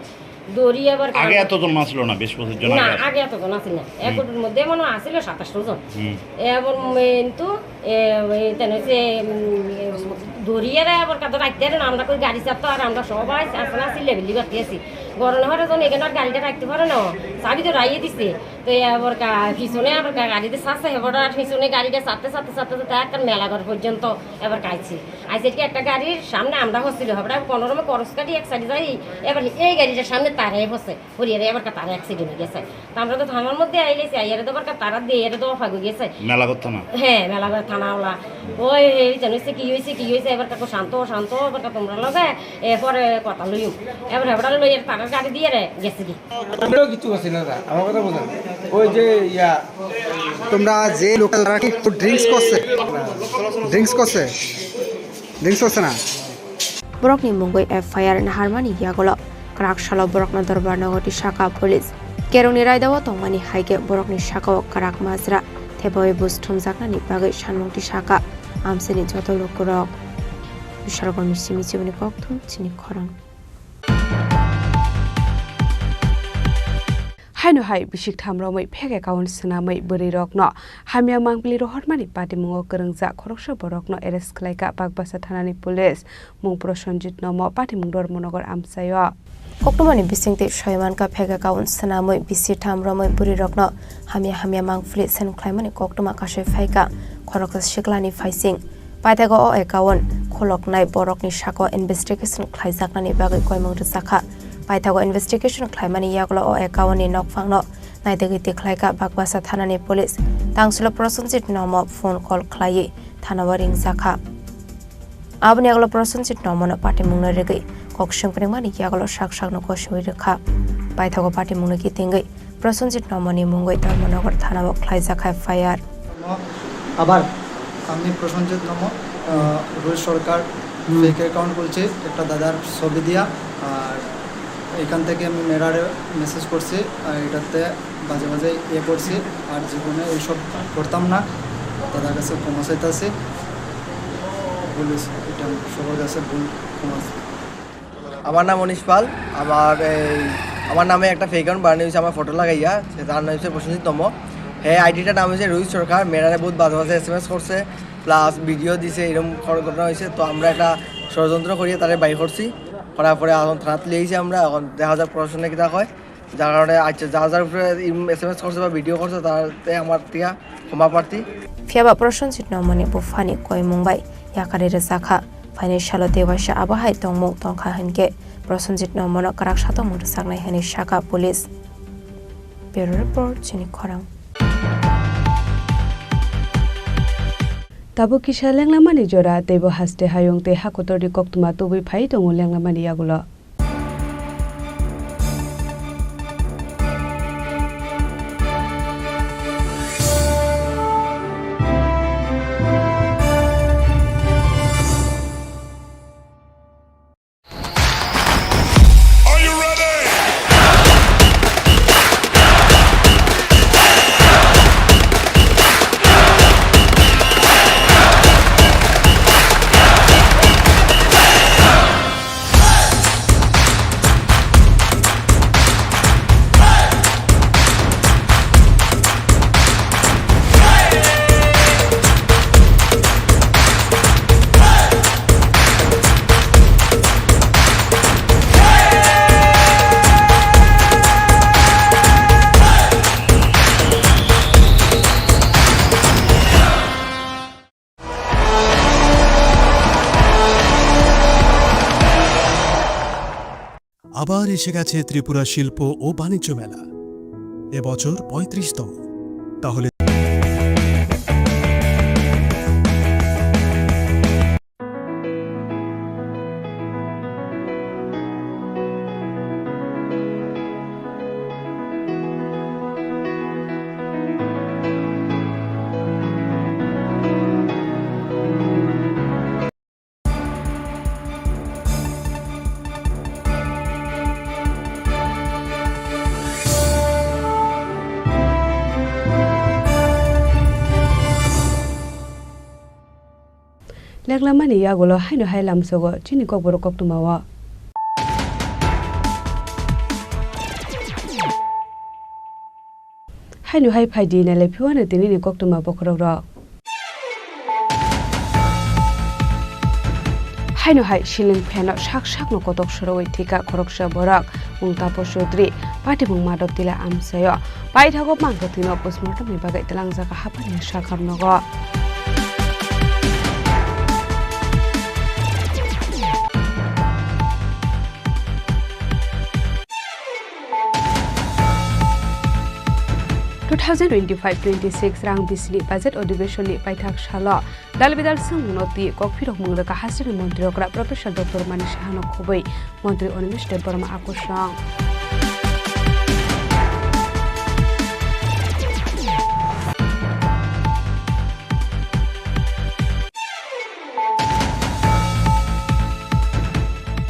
দড়ি আবার আগে কান- এতজন আসলো না, বিশ পঁচিশ জন না, আগে আসলো। আগে এতজন আসিল না। হুম। এক কোটির মধ্যে মনে হয় আসিল সাতাশশো জন। হুম। এবার কিন্তু, এ, ওই তেন হচ্ছে, উম, দড়ি এরা আবার কত রাখতে পারে না, আমরা কই গাড়ি চাপতো আর আমরা সবাই আসলে আসি লেভেলি করতে আসি। গরম হওয়ার জন্য এখানে আর গাড়িটা রাখতে পারে না, চাবি তো রাইয়ে দিছে। তো এবার কা-, পিছনে আবার কা-, গাড়িতে চাপছে, এবার আর পিছনে গাড়িটা চাপতে, চাপতে, চাপতে, চাপতে একটা মেলা ঘর পর্যন্ত এবার কাইছি। আইসে কি একটা গাড়ির সামনে আমরা হচ্ছিল, আমরা কোনো রকমে করস কাটি এক সাইডে যাই, এবার এই গাড়িটার সামনে তারাই বসে, পড়িয়ে এবার তারা অ্যাক্সিডেন্ট হয়ে গেছে। তো আমরা তো থানার মধ্যে আই গেছি, আইয়ারে তো আবার তারা দিয়ে এর তো অফাগ হয়ে গেছে। মেলা করতো না? হ্যাঁ, মেলা করে থানাওয়ালা। ওই, এই জানো হচ্ছে কি হয়েছে, কি হয়েছে, এবার কাকু শান্ত, শান্ত, এবার কাকু তোমরা লগে, এ, পরে কথা লইও। এবার এবার লই এর তারার গাড়ি দিয়ে রে গেছে কি। আমরাও কিছু করছি না, দাদা, আমার কথা বোঝেন। ওই যে ইয়া, তোমরা যে লোকাল তারা কি ড্রিঙ্কস করছে? ড্রিঙ্কস করছে? ড্রিঙ্কস করছে না? Borokni mungwi F I R naharmani yagulo kwrak salo borokno Dorbar Nogor tisaka police. Kerongni raidao tongmani hai khe borokni sakao kwrak majra thebaiwi buj thumjaknani bagwi sanmung tisaka amchaini joto lukurok. Bishargorni simi chibini kokthum chini khorang. Haino hai bisik tham romwi fake account swnamwi bwrwi rokno hamya mangpili rohormani patimungo kwrwngjak khoroksa borokno arrest khlaikha Bakbasa thanani police, mung Prosenjit Nomo, patimung Dharmanagar amchaio. Koktwmani bisingtwi soi mankha fake account swnamwi bisik tham romwi bwrwi rokno hamya hamya mangpili send khlaimani koktwma kasui phaikha khoroksa siklani phaising. Paithago o account khuloknai borokni sakao investigation khlaijaknani bagwi koimung rwjakha. Paithago investigation khlaimani yagulo o account ni nokphangno naitugwi tikhlaikha Bakbasa thanani police. Tangsulo Prosenjit Nomo phone call khlaiwi thanao ringjakha. Aboni yagulo Prosenjit Nomono patimungno rigwi kok swngpringmani yagulo sak sakno gosiwi rwkha. Paithago patimungno kitingwi Prosenjit Nomoni mungwi Dharmanagar thanao khlaijak F I R. আবার আমি প্রসেনজিৎ নম, আহ, রুশ সরকার হুম। Fake account খুলছি একটা দাদার ছবি দিয়া। আর এখান থেকে আমি মেয়েরারে মেসেজ করছি, আর এটাতে বাজে বাজে ইয়ে করছি। আর জীবনে এইসব করতাম না, দাদার কাছে ক্ষমা চাইতাছি। ভুল হয়েছে, এটা সবার কাছে ভুল। আমার নাম অনিশ পাল। আমার এই, আমার নামে একটা ফেক অ্যাকাউন্ট বানানো হয়েছে আমার ফটো লাগাইয়া, সে তার নাম হচ্ছে প্রসেনজিৎ তম। হ্যাঁ, আইডিটার নাম হচ্ছে রোহিত সরকার। মেয়েরারে বহুত বাজে বাজে এসএমএস করছে, প্লাস ভিডিও দিছে, এরকম ঘটনা হয়েছে। তো আমরা একটা ষড়যন্ত্র করিয়া তারে বাই করছি, করার পরে এখন থানাত লিয়ে আইছি আমরা। এখন দেখা যাক প্রশাসনে কিতা হয়। যার কারণে আচ্ছা, যার যার উপরে এসএমএস করছে বা ভিডিও করছে, তাতে আমার টিয়া ক্ষমা প্রার্থী। Phiya ba Prosenjit no mani buphani koimung bai yakari rwjakha. Phainai salo tei waisa abo hai tongmung tongkha hinkhe Prosenjit no mono kwrak satokmung rwjaknai hinwi sakha police. Bureau report, chini khorang. Tabuk kisa lenglamani jora, teibo haste hayung tei hakotorni koktwma tubui phai tongo lenglamani yagulo. আবার এসে গেছে ত্রিপুরা শিল্প ও বাণিজ্য মেলা, এবছর পঁয়ত্রিশতম। তাহলে Lenglamani yagulo haino hai lamsogo chini kokborok koktwmao. Haino hai phaidi nailai phiwano tinini koktwma bokhorokrok. Haino hai ceiling fan-o sak sakno kotok sorowi thika khoroksa borok, mung Tapo Chaudhary, patimung Madhav Tila amchaio. Paithago mangkwthwino postmortemni bagwi twlangjak haphangni sakhamnogo. Two thousand twenty-five twenty-six rang bisini budget odhibeshonni paithak salo dal bidal swngmungno twi kokphirok mwngrwkha hasteni montri okra Professor Doctor Manik Sahano khobwi montri Animesh Debbarma akusong.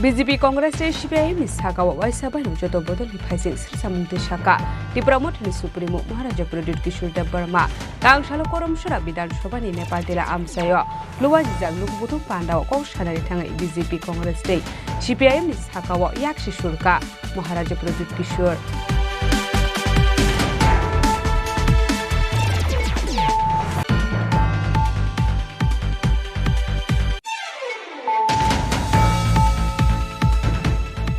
B J P Congress tei C P I M ni saka o waisa baino joto bodolni phaising srwsamung twi saka Tipra Mothani Supremo Maharaja Pradyut Kishore Debbarma. Tangsalo Koromsora Bidhan Sabha ni Nepal Tila amchaio luajijak lukubuthung pandao kok sanani thangwi B J P Congress tei C P I M ni saka o yaksi surka. Maharaja Pradyut Kishore.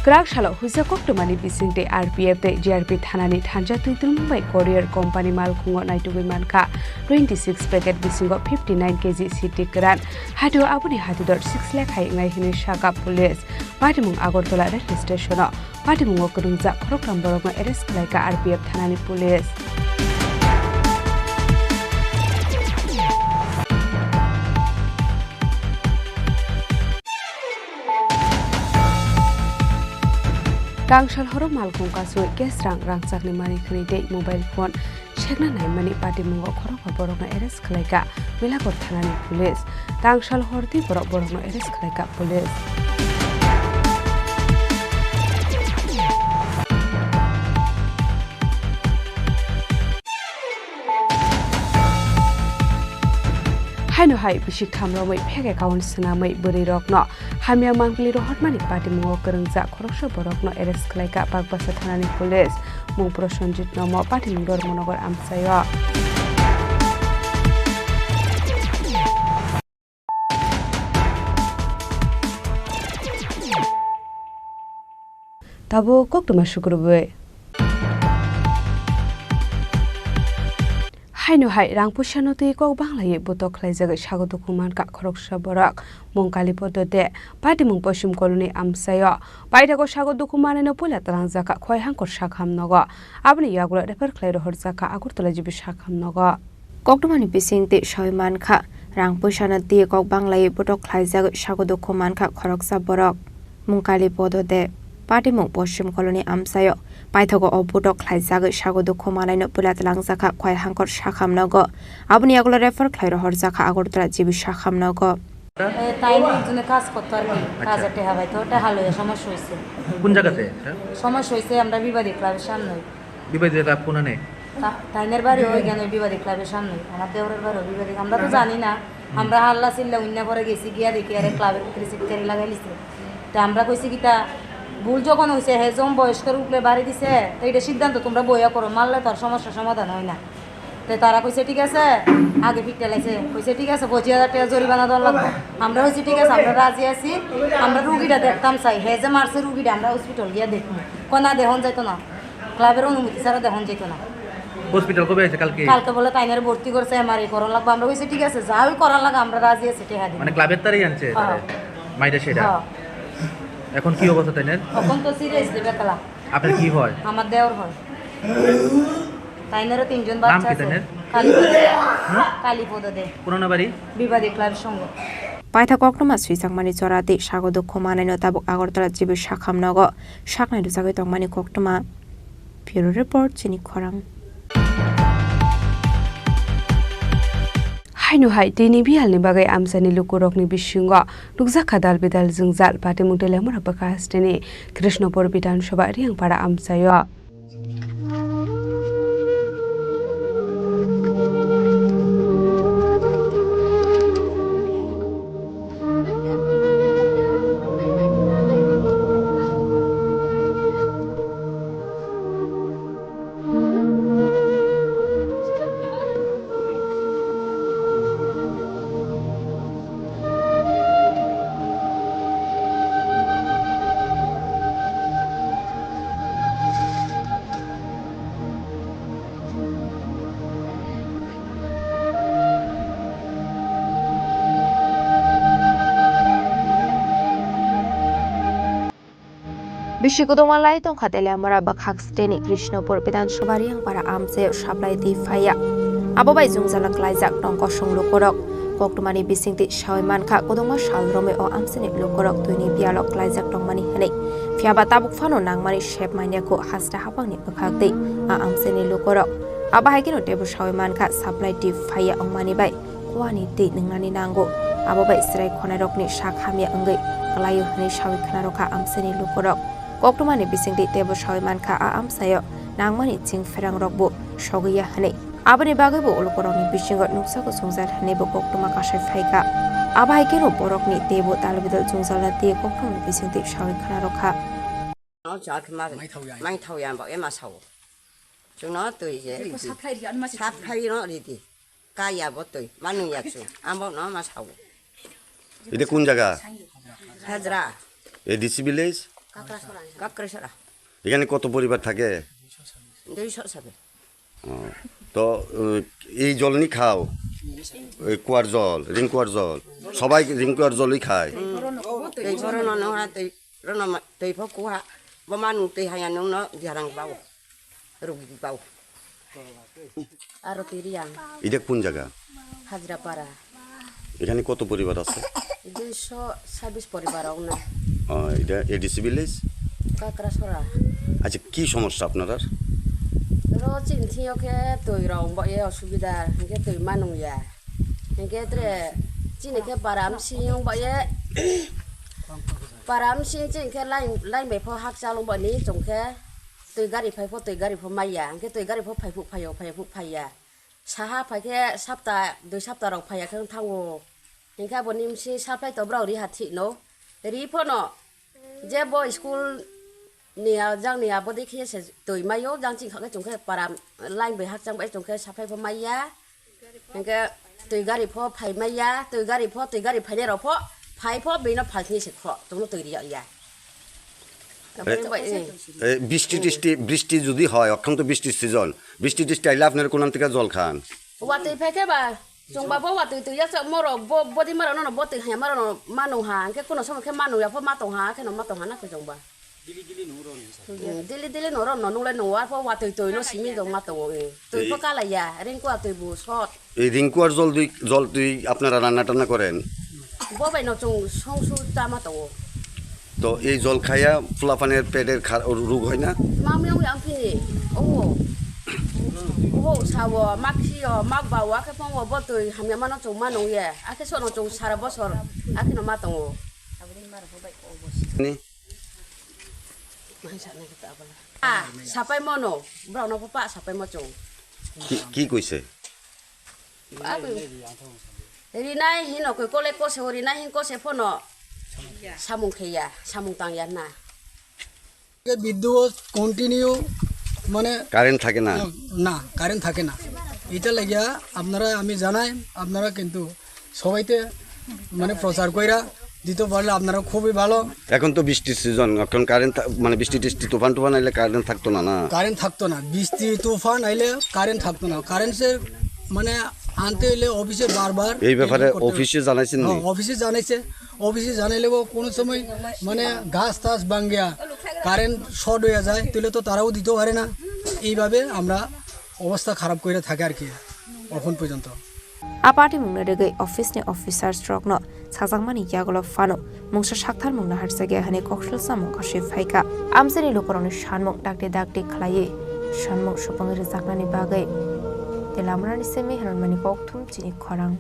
Kwrak salo huisa koktwmani bising tei R P F tei G R P thanani thansa twi twlwmung bai Courier Company malkhungo naitugwi mankha twenty six packet bisingo fifty nine K G siti kwran. Hatio aboni hatidor six lakh hai wngnai hinwi saka police. Patimung Agartala railway station-o. Patimungo kwrwngjak khoroktham borokno arrest khlaikha R P F thanani police. Tangsal horo malkhung kasui cash rang rangchakni mani khwnwi tei mobile phone sekna naimani patimungo khorokma borokno arrest khlaikha Milagor thanani police. Tangsal horti borok borokno arrest khlaikha police. Haino hai bisik tham romwi phege kaun swnamwi bwrwi rokno hamya mangpili rohormani patimungo kwrwngjak khoroksa borokno arrest khlaikha Bakbasa thanani police. Mung Prosenjit Nomo, patimung Dharmanagar amchaio. Tabuk koktwma sukrubwi. Haino hai rang puisano twi kok banglaiwi botok khlaijagwi sago dukhu mankha khoroksa borok, mung Kalipodo de, patimung Poschim Colony amchaio. Paithago sago dukhu manwino puila twlangjakha Khwai Hangkor sakham nogo. Aboni yagulo refer khlai rohorjakha Agartala G B sakham nogo. Koktwmani bising twi sawi mankha, rang puisano twi kok banglaiwi botok khlaijagwi sago dukhu mankha khoroksa borok, mung Kalipodo de, patimung Poschim Colony amchaio. Paithago o botok khlaijagwi sago dukhu manwino puila twlangjakha Khwai Hangkor sakham nogo. Aboni yagulo refer khlai rohorjakha Agartala G B sakham nogo. এ, তাই নিয়ে একজনে কাজ করতো আর কি, আচ্ছা। কাজের টেহা পাইতো, টেহা লইয়া সমস্যা হয়েছে। কোন জায়গাতে এটা? সমস্যা হয়েছে আমরা বিবাদী ক্লাবের সামনে। বিবাদী ক্লাব কোনানে? তা-, তাইনের বাড়ি ওইখানে বিবাদী ক্লাবের সামনে, আমার দেওরের বাড়ি বিবাদী, আমরা তো হুম। জানি না। হুম। আমরা হাল্লা চিল্লা উন্না করে গেছি, গিয়া দেখি আরে ক্লাবের ভিতরে সিটকারি লাগাই লিছে। তা আমরা কইছি কিতা, ভুল যখন হইছে, হে যখন বয়স্কর উপরে বাড়ি দিছে, তো এটা সিদ্ধান্ত তোমরা বইয়া করো, মারলে তো আর সমস্যা সমাধান হয় না। তে তারা কইছে, "ঠিক আছে," আগে ফিটটা লাইছে, কইছে, "ঠিক আছে, পঁচিশ হাজার টাকা জরিমানা দেওয়া লাগবে।" আমরা কইছি, "ঠিক আছে, আমরা রাজি আছি, আমরা রুগীটা দেখতাম চাই, হে যে মারছে রুগীটা, আমরা হসপিটাল গিয়া দেখবো।" কয়, "না, দেহন যাইতো না, ক্লাবের অনুমতি ছাড়া দেহন যাইতো না।" হসপিটাল কবে আছে? কালকে? কালকে বলে তাইনারে ভর্তি করছে, এমআরআই করা লাগবে। আমরা কইছি, "ঠিক আছে, যা ওই করা লাগে, আমরা রাজি আছি, টেহা দিন।" মানে ক্লাবের তারাই আনছে হ্যাঁ। মাইরা সেটা? হ্যাঁ। এখন কি অবস্থা তাইনের? এখন তো সিরিয়াসলি বেতালা। আপনার কি হয়? আমার দেওর হয়। তাইনেরও তিনজন নাম বাচ্চা কি আছে। তাইনের? কালীপদ দে। হ্যাঁ? কালীপদ দে। পুরানো বাড়ি? বিবাদী ক্লাব সংঘ। Paitha koktwma swijakmani chora tei sago dukhu manwino tabuk Agartala G B sakham nogo saknai rwjagwi tongmani koktwma. Bureau Report, Chini Khorang. Haino hai tini bihalni bagwi amchaini lukurokni bisingo nukjakha dal bidal jwngjal, patimung tei lemura bwkha hasteni Krishnapur Bidhan Sabha Riyangpara amchaio. Bisi kwdwma lai tongkha Teliamura bwkhak steni Krishnapur Bidhan Sabha Riyangpara amchaio supply twi phaiya. Abo bai jwngjala klaijak tong kosong lukurok. Koktwmani bisingtwi sawi mankha, kwdwma sal romwi o amchaini lukurok twini biyalo klaijak tongmani hwnwi. Phiyaba tabuk phano nangmani sep manya kho hasta haphangni bwkhak twi a amchaini lukurok. Abo hai kheno teibo sawi mankha, supply twi phaiya wngmani bai. Kuani twi nwngnani nango. Abo bai chwrai khwnairokni sak hamya wngwi kwlaio hwnwi sawi khwnarokha amchaini lukurok. Koktwmani bisingtwi teibo sawi mankha a amchaio nangmani ching pherangrokbo sogwi ya hwnwi. Aboni bagwibo lukurokni bisingo nukjago jwngjal hwnwibo koktwma kasai phaikha. Abo hai kheno borokni teibo dalbidal jwngjalna tei koktwmani bisingtwi sawi khwnarokha. Mai thauya. Mai thauya bo ema sao. Chwngno twi je ridi. Saphai ridi. Kaya bo twi, manung ya chwng. Amo no ma sao. এটা কোন জায়গা? Hajra. ADC village? Kakrasora. Kakrasora. এখানে কত পরিবার থাকে? Duiso sabe. ও, তো, ও, এই জল নি খাও? এই কুয়ার জল, রিং কুয়ার জল। সবাই রিং কুয়ার জলই খায়। Tei boro no no ha tei rono ma-, tei pho kuha. Bo manung tei haya nung no jarang bao. Rugi bao. Aro twi riyang. এটা কোন জায়গা? Hajrapara. এখানে কত পরিবার আছে? Duiso sabis poribar wng na. ও, এটা এডিসি ভিলেজ? Kakrasora. আচ্ছা, কি সমস্যা আপনার? Ro chini thio khe twi rok wng ba ye osubida, hingke twi manung ya. Hingke tre chini khe para msing wng ba ye. Para msing chini khe line, line bai pho hakchal wng ba ni chong khe. Twi gari phai pho, twi gari pho maya. Hingke twi gari pho phai phu phai o, phai phu phai ya. Saha phaikhe sapta, dui sapta rok phaiya khe wng thango. Hinkhe abo nimsi saplai to borok riha thik no. Ri phano je bo school ni a, jang ni abo dekhe se twi maio, jang ching kha khe chwng khe para line bai hakchang bai chwng khe saplai pho maiya. Hinkhe twi gari pho phai maiya, twi gari pho, twi gari phainai rok pho, phai pho bini no phalthini se kho, chwng no twi riya ya. Tabuk bai, eh. E, bishti tisti, bishti jodi hoy, okhon to bishti season. Bishti tisti aile apnara kono theke jol khan? Watwi phaikhe ba, chwng ba bo watwi twi ya chak morok, bo, bodi maro no, bo twi haya maro no, manu ha, hinkhe kono somo khe manu ya pho ma tong ha, khe no ma tong ha na khe chwng ba. Hmm, dili dili no ron no nunglai no wa pho watwi twi no simi dong ma tong o, eh. Twi pho kalai ya, ring kwa twi bu sot. এই রিঙ্কু আর জল দুই, জল দুই আপনারা রান্না টান্না করেন? Bo bai no chwng song su chama tongo. তো এই জল খাইয়া ফুলাফানের পেটের খা-, রোগ হয় না? Mami ang ang pini. Oh. Oh, sawo, maksio, mak bawo, akhe pongo, botwi, hamya mano chwng mano ye. Akhe sono chwng sara bosor, akhe no ma tongo. Ni? Ah, sapai mono, borok no pa sapai mo chwng. কি, কি কৈছে? Rinai hino koi kole kose o rinai hin kose phono samung kheya, samung tangya na. বিদ্যুৎ কন্টিনিউ মানে কারেন্ট থাকে না। না, কারেন্ট থাকে না। এটা লাগিয়া আপনারা, আমি জানাই, আপনারা কিন্তু সবাইতে মানে প্রচার কইরা দিতে পারলে আপনারা খুবই ভালো। এখন তো বৃষ্টির সিজন, এখন কারেন্ট থা-, মানে বৃষ্টি টিষ্টি তুফান টুফান আইলে কারেন্ট থাকতো না, না? কারেন্ট থাকতো না, বৃষ্টি তুফান আইলে কারেন্ট থাকতো না। কারেন্ট সে মানে আনতে হইলে অফিসে বারবার এই ব্যাপারে টেলিফোন করতে হবে। অফিসে জানাইছেন নি? হ্যাঁ, অফিসে জানাইছে। অফিসে জানাইলেও কোনো সময় মানে গাছ টাছ ভাঙ্গিয়া কারেন্ট শর্ট হয়ে যায়, তাহলে তো তারাও দিতে পারে না। এইভাবে আমরা অবস্থা খারাপ করে থাকে আর কি এখন পর্যন্ত। A patimungni rwgwi office ni officers rokno sajakmani yagulo phano mungsa saktharmung naharjakya hwnwi koksil samung kasui phaikha. Amchaini lukurokni sanmung dakti dakti khlaiwi sanmung supungwi rwjaknani bagwi tei lamarani simi hwnmani kokthum chini khorang.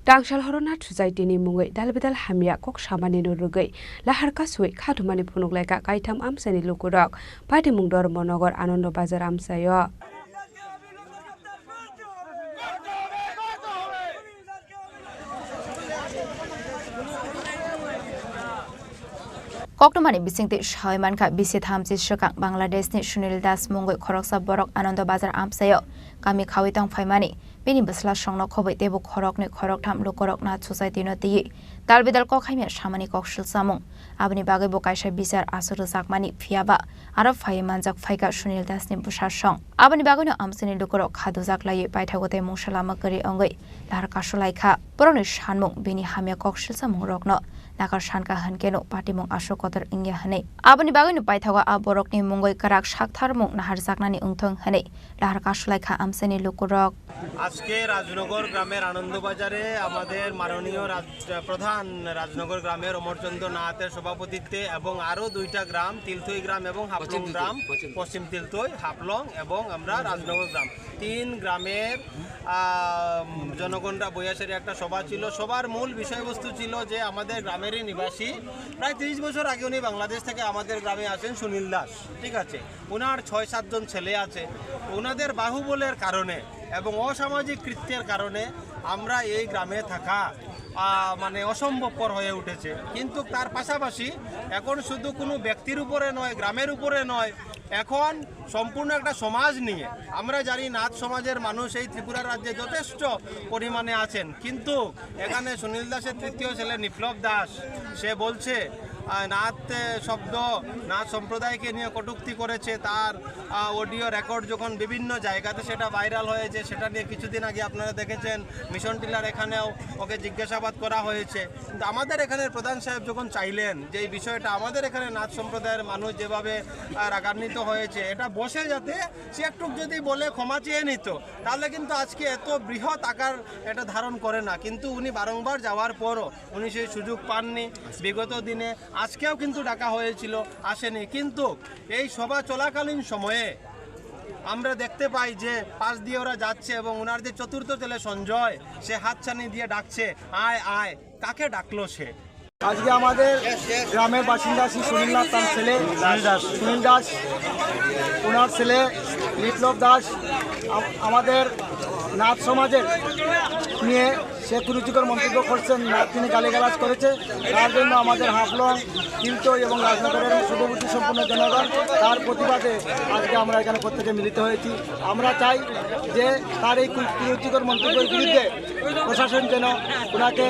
Tangsal horona thujaitini mungwi dalbidal hamya kok samani no rwgwi lahar kasui khatumani phunuk laika kaitham amchaini lukurok. Patimung Dharmanagar Anando Bazar amchaio. Koktwmani bisingtwi sawi mankha, bisi thamchi swkang Bangladeshni Sunil Das mungwi khoroksa borok Anando Bazar amchaio kami khawi tong phaimani. Bini bwsla songno khobwi teibo khoroknwi khoroktham lukurok na society-no twiwi dalbidal kok hamya samani koksil samung. Aboni bagwi bo kaisa bichar aswk rwjakmani, phiya ba aro phaiwi manjak phaikha Sunil Dasni bwsasong. Aboni bagwino amchaini lukurok kha dujak laiwi paithago tei mungsa lama kwrwi wngwi lahar kasu laikha. Borokni sanmung bini hamya koksil samungrokno nakar sankha hwnkhe no patimung aswk kotor wngya hwnwi. Aboni bagwino paithago a borokni mungwi kwrak saktharmung naharjaknani wngthung hwnwi lahar kasu laikha amchaini lukurok. আজকে রাজনগর গ্রামের আনন্দবাজারে আমাদের মাননীয় রাজ-, প্রধান রাজনগর গ্রামের অমরচন্দ্র নাথের সভাপতিত্বে এবং আরও দুইটা গ্রাম, তিলথই গ্রাম এবং হাফলং গ্রাম, পশ্চিম তিলথই, হাফলং এবং আমরা রাজনগর গ্রাম, তিন গ্রামের, আহ, জনগণরা বৈয়াসের একটা সভা ছিল। সভার মূল বিষয়বস্তু ছিল যে আমাদের গ্রামেরই নিবাসী, প্রায় তিরিশ বছর আগে উনি বাংলাদেশ থেকে আমাদের গ্রামে আসেন, সুনীল দাস, ঠিক আছে? ওনার ছয় সাতজন ছেলে আছে। ওনাদের বাহুবলের কারণে এবং অসামাজিক কৃত্যের কারণে আমরা এই গ্রামে থাকা, আহ, মানে, অসম্ভবপর হয়ে উঠেছে। কিন্তু তার পাশাপাশি এখন শুধু কোনো ব্যক্তির উপরে নয়, গ্রামের উপরে নয়, এখন সম্পূর্ণ একটা সমাজ নিয়ে। আমরা জানি নাথ সমাজের মানুষ এই ত্রিপুরা রাজ্যে যথেষ্ট পরিমাণে আছেন, কিন্তু এখানে সুনীল দাসের তৃতীয় ছেলে বিপ্লব দাস, সে বলছে, আহ, নাথ, আহ, শব্দ, নাথ সম্প্রদায়কে নিয়ে কটূক্তি করেছে। তার, আহ, অডিও রেকর্ড যখন বিভিন্ন জায়গাতে সেটা ভাইরাল হয়েছে, সেটা নিয়ে কিছুদিন আগে আপনারা দেখেছেন মিশন টিলার এখানেও ওকে জিজ্ঞাসাবাদ করা হয়েছে। কিন্তু আমাদের এখানে প্রধান সাহেব যখন চাইলেন যে এই বিষয়টা আমাদের এখানে নাথ সম্প্রদায়ের মানুষ যেভাবে, আহ, রাগান্বিত হয়েছে, এটা বসে যাতে সে একটু যদি বলে ক্ষমা চেয়ে নিত, তাহলে কিন্তু আজকে এত বৃহৎ আকার এটা ধারণ করে না। কিন্তু উনি বারংবার যাওয়ার পরও উনি সেই সুযোগ পাননি। বিগত দিনে আজকেও কিন্তু ডাকা হয়েছিল, আসেনি। কিন্তু এই সভা চলাকালীন সময়ে আমরা দেখতে পাই যে পাশ দিয়ে ওরা যাচ্ছে এবং ওনার যে চতুর্থ ছেলে সঞ্জয়, সে হাতছানি দিয়ে ডাকছে, "আয়, আয়।" কাকে ডাকলো সে? আজকে আমাদের গ্রামের বাসিন্দা শ্রী সুনীল নাথ, তার ছেলে সুনীল দাস, সুনীল দাস, ওনার ছেলে বিপ্লব দাস আম-, আমাদের নাথ সমাজের নিয়ে সে কুরুচিকর মন্তব্য করছেন, নাথ তিনি গালিগালাজ করেছে। তার জন্য আমাদের হাফলং, তিলতই এবং রাজনগরের শুভবুদ্ধি সম্পন্ন জনগণ তার প্রতিবাদে আজকে আমরা এখানে প্রত্যেকে মিলিত হয়েছি। আমরা চাই যে তার এই কু-, কুরুচিকর মন্তব্যের বিরুদ্ধে প্রশাসন যেন ওনাকে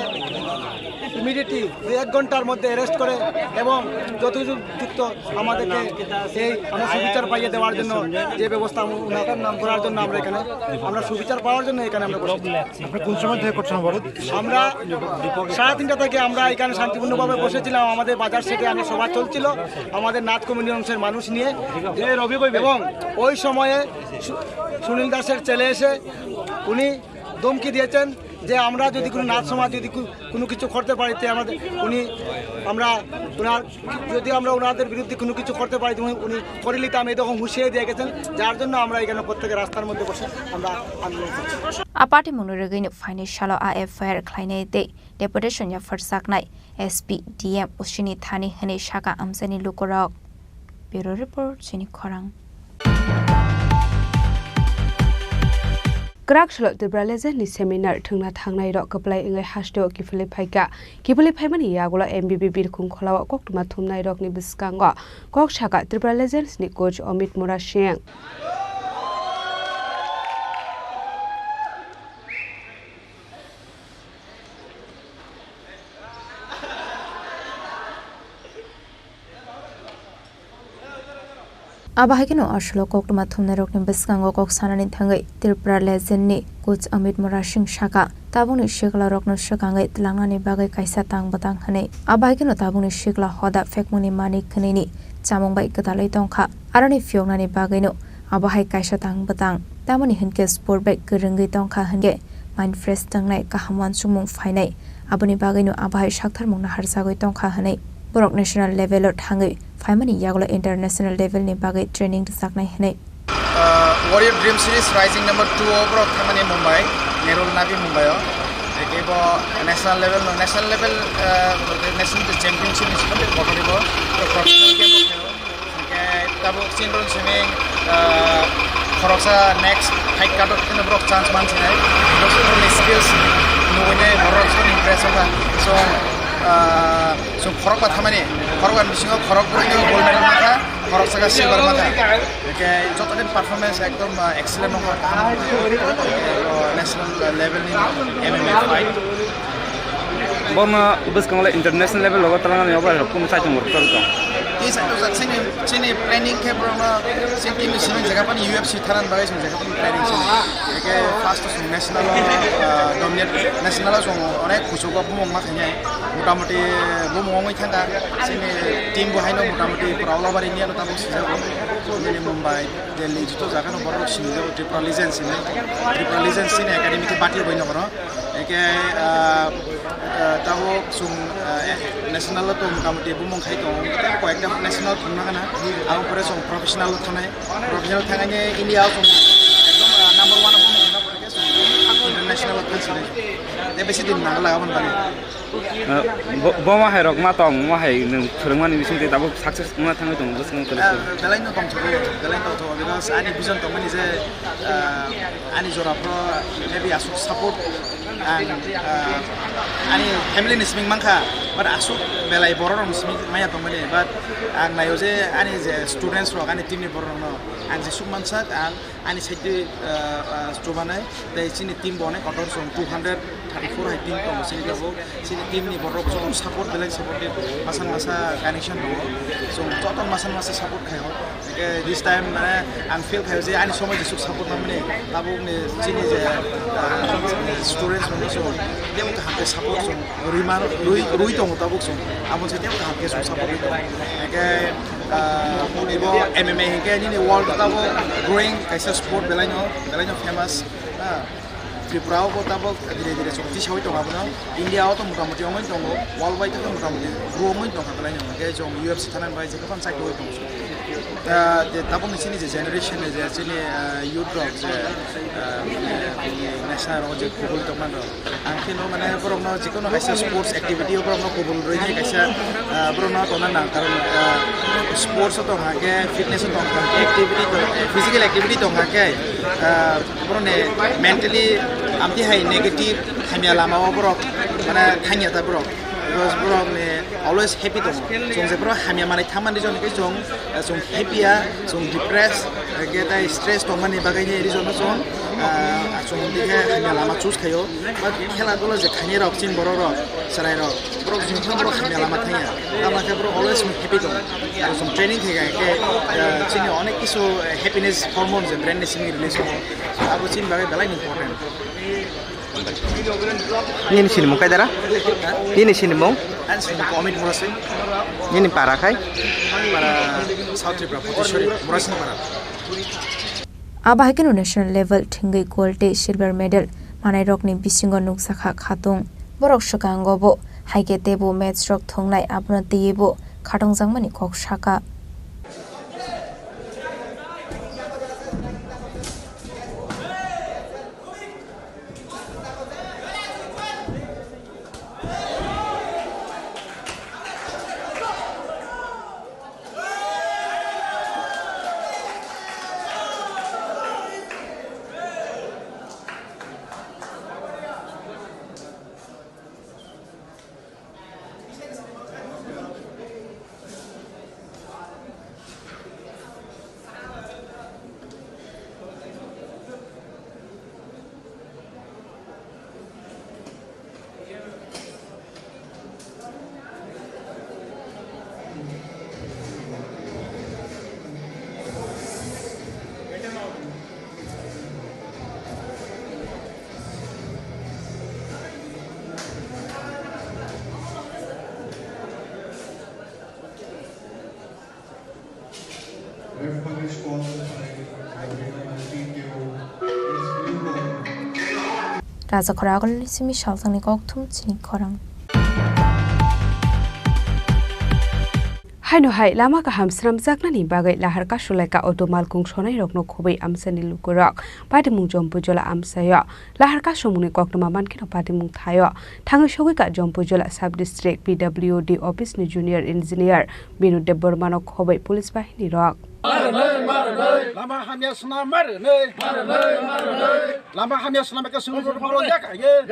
ইমিডিয়েটলি দু এক ঘন্টার মধ্যে অ্যারেস্ট করে এবং যথোপযুক্ত আমাদেরকে এই আমরা সুবিচার পাইয়ে দেওয়ার জন্য যে ব্যবস্থা উনার নাম করার জন্য আমরা এখানে, আমরা সুবিচার পাওয়ার জন্য এখানে আমরা বসেছি। আপনি কোন সময় থেকে করছেন অবরোধ? আমরা সাড়ে তিনটা থেকে আমরা এখানে শান্তিপূর্ণভাবে বসেছিলাম। আমাদের বাজার সেটে আমরা সভা চলছিল আমাদের নাথ কমিউনিটি অংশের মানুষ নিয়ে। এবং ওই সময়ে সু-, সুনীল দাসের ছেলে এসে উনি ধমকি দিয়েছেন যে আমরা যদি কোনো নাথ সমাজ যদি কু-, কোনো কিছু করতে পারি, তে আমাদের, উনি, আমরা ওনার, যদি আমরা ওনাদের বিরুদ্ধে কোনো কিছু করতে পারি, তো উনি, উনি করে নিতাম, এরকম হুঁশিয়ারি দিয়ে গেছেন। যার জন্য আমরা এখানে প্রত্যেকে রাস্তার মধ্যে বসে আমরা আন্দোলন করছি। A party mwnwi rwgwino phainai salo a F I R khlainai tei deputation yapharjaknai S P, D M usini thani hwnwi saka amchaini lukurok. Bureau Report, Chini Khorang. Kwrak salo Tripura Legend ni seminar thwngna thangnai rok kwplai wngwi hasteo kiphilwi phaikha. Kiphilwi phaimani yagulo M B B Birkhung Kholao koktwma thumnai rokni bwskango kok sakha Tripura Legends ni coach Amit Murasing. Abo hai kheno aswk koktwma thumnairokni bwskango kok sanani thangwi Tripura Legend ni coach Amit Murasing saka, tabukni siklarokno swkangwi tlangnani bagwi kaisa tang bwtang hwnwi. Abo hai kheno tabukni sikla hoda phekmungni manwi khwnwini chamung bai kwtalwi tongkha. Aroni phiyoknani bagwino abo hai kaisa tang bwtang. Tamoni hwnkhe sport bai kwrwngwi tongkha hwnkhe mind fresh tongnai, kaham uansukmung phainai. Aboni bagwino abo hai saktharmung naharjagwi tongkha hwnwi borok national level o thangwi phaimani yagulo international level ni bagwi training rwjaknai hwnwi. Ah, Warrior Dream Series Rising number two o borok thangmani Mumbai, Nehru Navi Mumbai o. Eke bo national level no, national level, ah, national championship ni simi kotori bo, professional game o. Hingke tabuk chini borok simi, ah, khoroksa next fight card o kheno borok chance mansinai. Borok skills nugui nai borok impress wngkha. So, ah, so khorokba thamani, khorokba bisingo khorok bwrwi no gold medal mankha, khoroksa khe silver mankha. Hingke joto din performance ekdom, ah, excellent wngkha, kaham wngkha. National level ni M M A fight. Bono bwskango le international level logo talangani obo rok kunu saitung rok tong. Tei saitung jak chini, chini planning khe borokno chini team ni simi jaga pani U F C tharan bagwi chini jaga pani planning chini. Eke first chwng national o, ah, dominate, national o chwng onek kuchugo bumung ma khainai. Motamoti bumung wngwi thangkha chini team bo haino motamoti pura all over India no tabuk sijago. Chini Mumbai, Delhi joto jaga no borok sinijago Tripura Legends hinwi. Tripura Legends chini academy khe bati rwbaino borok. Eke, ah, ah, tabuk chwng, ah, eh, national o to motamoti bumung khai tongo, tei koyekta national thangna gana, aboni pore chwng professional o thangnai, professional thangnaini India o chwng ekdom, ah, number one o bumung khna pore khe chwng international o thang sinai, tei bisi din nang la aboni bagwi. Ah, bo, bo ma hai rok ma tong, ma hai nwng phwrwngmani bising tei tabuk success wngna thangwi tongo bwskango tei. Ah, belai no tongthogo, belai no tongthogo, because ani vision tongmani je, ah, ani jora phoro maybe aswk support ang, ah, ani family ni simi mankha, but aswk belai borok rok ni simi maya tongmani, but ang naio je ani je students rok, ani team ni borok rok no ang jesuk mansak, ang ani side, ah, ah, chubanai, tei chini team bo onek kotor, chwng two hundred thirty-four hai team tongo chini tabuk. Chini team ni borok joto support, belai support, masa masa connection tongo. Chwng joto masa masa support khaio. Hingke this time, mane, ang feel khaio je ani somoi jesuk support nangmani, tabuk ni chini je, ah, students rok no chwng tebo kaham khe support chwng rwi man, rwi, rwi tongo tabuk chwng. Abo se tebo kaham khe chwng support rwi tongo. Hingke, ah, ibo M M A hingke nini world tabuk growing kaisa sport belai no, belai no famous. Ah. Tripura o bo tabuk dire dire chwng tisaui tongo abono. India o to motamoti wngwi tongo, world wide o motamoti grow wngwi tongkha belai no. Hwnkhe chwng U F C thana bai jekhe phano chai tongwi tongo. Ah, je tabukni chini je generation ni je chini, ah, youth rok je, ah, Sir, o je kubul tongmani rok. Ang khe no mane borok no je kono kaisa sports activity o borok no kubul rwi nai kaisa, ah, borok no tongna nang karon, ah, sports o tong hake, fitness o tong hake, activity tong, physical activity tong hake, ah, borok ni mentally amtwi hai negative hamya lama o borok mane thangya ta borok. Because borok ni always happy tongo. Chwng je borok hamya manwi thangmani joni khe chwng, ah, chwng happy ya, chwng depressed, hwnkhe tai stress tongmani bagwi ni reason no chwng, ah, chwng dikhe hamya lama choose khaio. But khela dula je khainai rok, chini borok rok, chwrai rok, borok jing thang borok hamya lama thangya. Tamo khe borok always happy tongo. Aro chwng training khai khe, ah, chini onek kisu, eh, happiness hormone je brain ni simi release tongo. So abo chini bagwi belai important. Nini sinimung kai dara? Nini sinimung? Ani sinimung Amit Murasing. Nini para khai? Para South Tripura, Poteshwari, Murasing para. Abo hai kheno national level thwngwi gold tei silver medal manai rokni bisingo nukjakha khatung. Borok swkango bo hai khe teibo match rok thwngnai, abono twiwi bo khatungjakmani kok sakha. Raja Khoragolni simi salsangni kokthum chini khorang. Haino hai lama kaham swnamjaknani bagwi lahar kasulaikha auto malkhung sonairokno khobwi amchaini lukurok. Patimung Jompuijola amchaio lahar kasumungni koktwma mankheno patimung thaio thangwi sogwikha Jompuijola sub district P W D office ni junior engineer Binu Debbarmano khobwi police bahini rok. Lama hamya swnam ma rwnwi. Lama hamya swnam khe chwng borok yakha ye.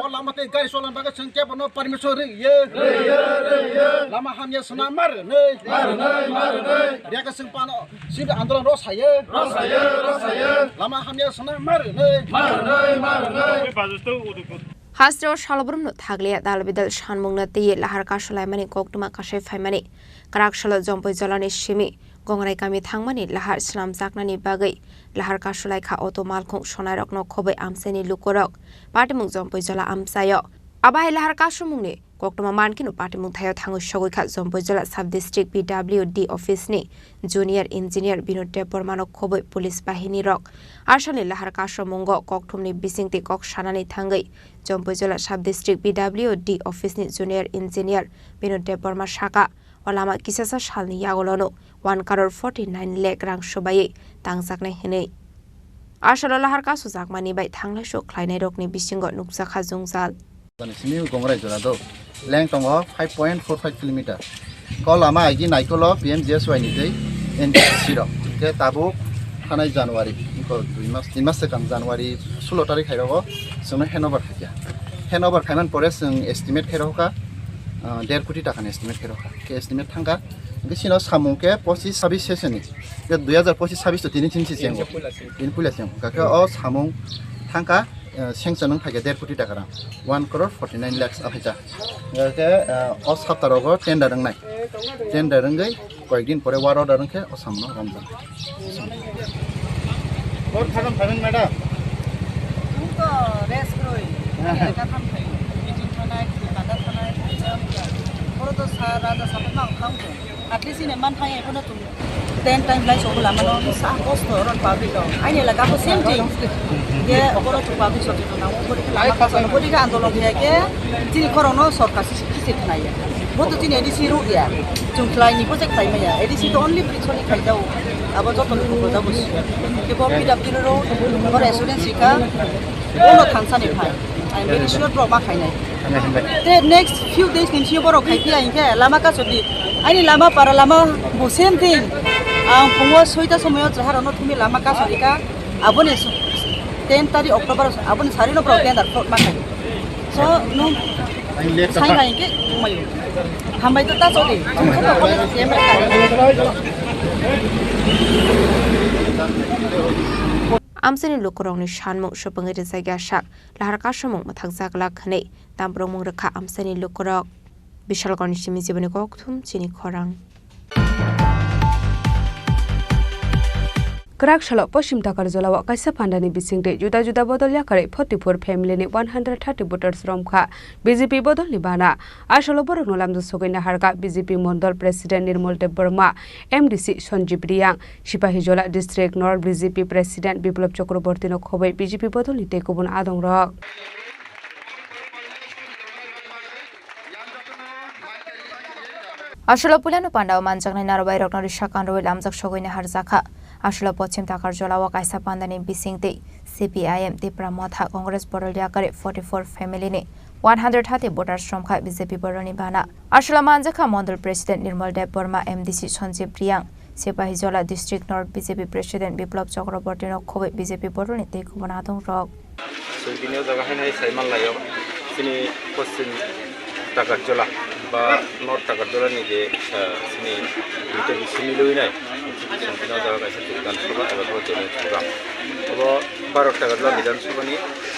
O lama tei gari cholan bagwi chwng kebo no permission rwi ye. Lama hamya swnam ma rwnwi. Riyakhe chwng pano sibri andolon rw saye. Lama hamya swnam ma rwnwi. Hasteo salbrumno thakliya dal bidal sanmungno twiwi lahar kasulaimani koktwma kasai phaimani. Kwrak salo Jompuijolani simi Gongrai kami thangmani lahar swnamjaknani bagwi lahar kasulaikha auto malkhung sonairokno khobwi amchaini lukurok. Patimung Jompuijola amchaio. Abo hai lahar kasumungni koktwma mankheno patimung thaio thangwi sogwikha Jompuijola sub district P W D office ni junior engineer Binod Debbarmano khobwi police bahini rok. Asalni lahar kasumungo kokthumni bisingtwi kok sanani thangwi Jompuijola sub district P W D office ni junior engineer Binod Debbarma sakha, o lama kisasa salni yagulono one crore forty nine lakh rang swbaiwi tangjaknai hwnwi. Asalo lahar kasujakmani bai thanglaisu khlainairokni bisingo nukjakha jwngjal. Simi Gongrai jora do. Length tongo five point four five kilometer. Ko lama agi naikolo P M G S Y ni tei N P C rok. Khe tabuk thanai January, iko dui mas, tin mas swkang January sulo tarik hai rogo chwngno handover khaikha. Handover khaiman pore chwng estimate khai rokha, ah, der koti taka ni estimate khai rokha. Khe estimate thangkha. Bisino samung khe pochis sabis session ni. Khe dui hajar pochis sabis to tini tini se chengo. Tini puila chengo. Khe o samung thangkha, eh, sanction wng phaikha der koti taka rang. One crore forty nine lakhs aphaikha. Khe, eh, o sapta rogo tender wngnai. Tender wngwi koyekdin pore work order wngkhe o samungno romjak. Bor khadam phaimani madam. Chwng to rest rwi. Hah. Ani leka tham khai. Meeting thanai, bata thanai. Boro to sa raja sabai mang thang to. At least ine man thang ebono chwng ten time lai so bula mano sa kosto ron public rok. Ani leka bo same thing. Ye boro chwng public socheton nango. Bori khe lama kasono, bori khe andolon khe khe chini khorokno sorkar si kisi khnaiya. Bo to chini A D C ruk ya. Chwng khlai ni bo je khlai maya. A D C to only bridge ni khaijao. Abo joto ni buko jabo si. Kebo P W D ro, oro assurance ka, bono thansa ni phai. I am very sure bro ma khainai. Te next few days ni sini borok khai phiya hinkhe lama kasodi. Ani lama para lama bo same thing. Ang phungo soita somoyo chahar ono thumi lama kasodi ka. Aboni ten tari October aboni sari no borok tender float ma khai. So nung sai bai ke mayu. Hambai to ta so de. Amsani lukurokni sanmung supungwi rijak ya sak lahar kasamung mwthakjak lak hwnwi tambrwngmung rwkha amsani lukurok. Bishalgarhni simi jiboni kokthum chini khorang. Kwrak salo Poschim Takarjolao kaisa pandani bisingtwi juda juda bodol yakarwi forty-four family ni one hundred thirty voters romkha B J P bodolni bana. Asolo borokno lamjak sogwi naharkha B J P Mondol President Nirmol Debbarma, M D C Sanjib Riyang, Sipahijola District North B J P President Biplab Chakrabortino khobwi B J P bodolni tei kubun adongrok. Asolo puilano pandao manjaknai narobairokno risa kanrwi lamjak sogwi naharjakha. Asolo Poschim Takarjolao kaisa pandani bisingtwi C P I M Tipra Motha Congress bodol yakarwi forty-four family ni one hundred thirty voters romkha B J P bodolni bana. Asolo manjakha Mondol President Nirmol Debbarma, M D C Sanjib Riyang, Sipahijola District North B J P President Biplab Chakrabortino khobwi B J P bodolni tei kubun adongrok. Chwng tini o jaga haino hai sai manlaio, chini Poschim Takarjola ba North Takarjola ni je, ah, chini duita bisi milwi nai, chwng tini o jaga kaisa Bidhan Sabha eba bo General Program. Obo Bharat Takarjola Bidhan Sabha ni,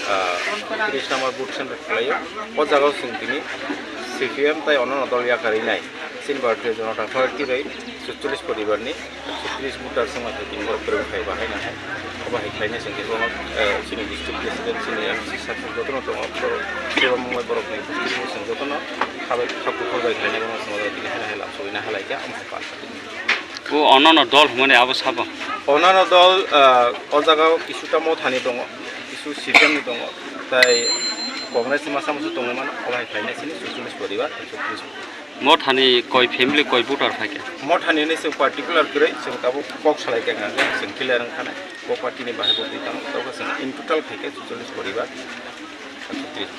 ah, tris number booth center khlaio. O jaga o chwng tini C P M tai onno dol yakarwi nai, chini Bharatiya Janata Party bai sucholish poribar ni sucholish voter song hai tin borok kwrwng khai ba hai na hai. Obo hai khlaina chwng khe bono, eh, chini district president, chini M C sir jotono tongo, borok Seva Mongol borok ni chwng jotono khabai khakku khorbai khlaina bono chwng tini hai na hai lam sogwi na halai kha, omo hai pal. O onno dol hwnmani abo sabo? Onno dol, eh, o jaga o kisuta Mothani tongo, kisu C P M ni tongo, tai Congress ni masa musu tongwi mano, obo hai khlaina chini sucholish poribar, sucholish. Mothani koi family, koi voter phaikha? Mothani ni chwng particular kwrwi chwng tabuk kok salai kha, chwng clear wngkha nai. Bo party ni bahai bo twi tamo, tabuk chwng in total phaikha sucholish poribar, sucholish.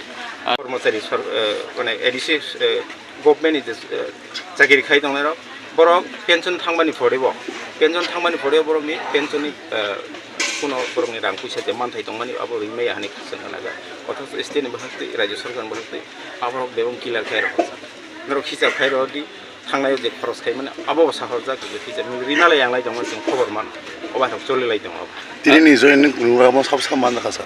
Ah. Kormochari sor-, eh, mane A D C, eh, government ni je, eh, chakiri khai tongnai rok, borok pension thangmani pore bo, pension thangmani pore borok ni pension ni, eh, kuno borok ni rang puisa je manthai tongmani abo rwi maya hinwi khasang gana ga. Othocho state ni bahai twi, rajya sarkar ni bahai twi, aborok bebak killer khai rok. Norok hisab khai rw di, thangnai o je khoros khai mani, abo bo sahorjak, je hisab nini rina le yang lai tongma chwng khobor man, obo hai choli lai tongo. Tini ni joining program o sab sab man kha sir?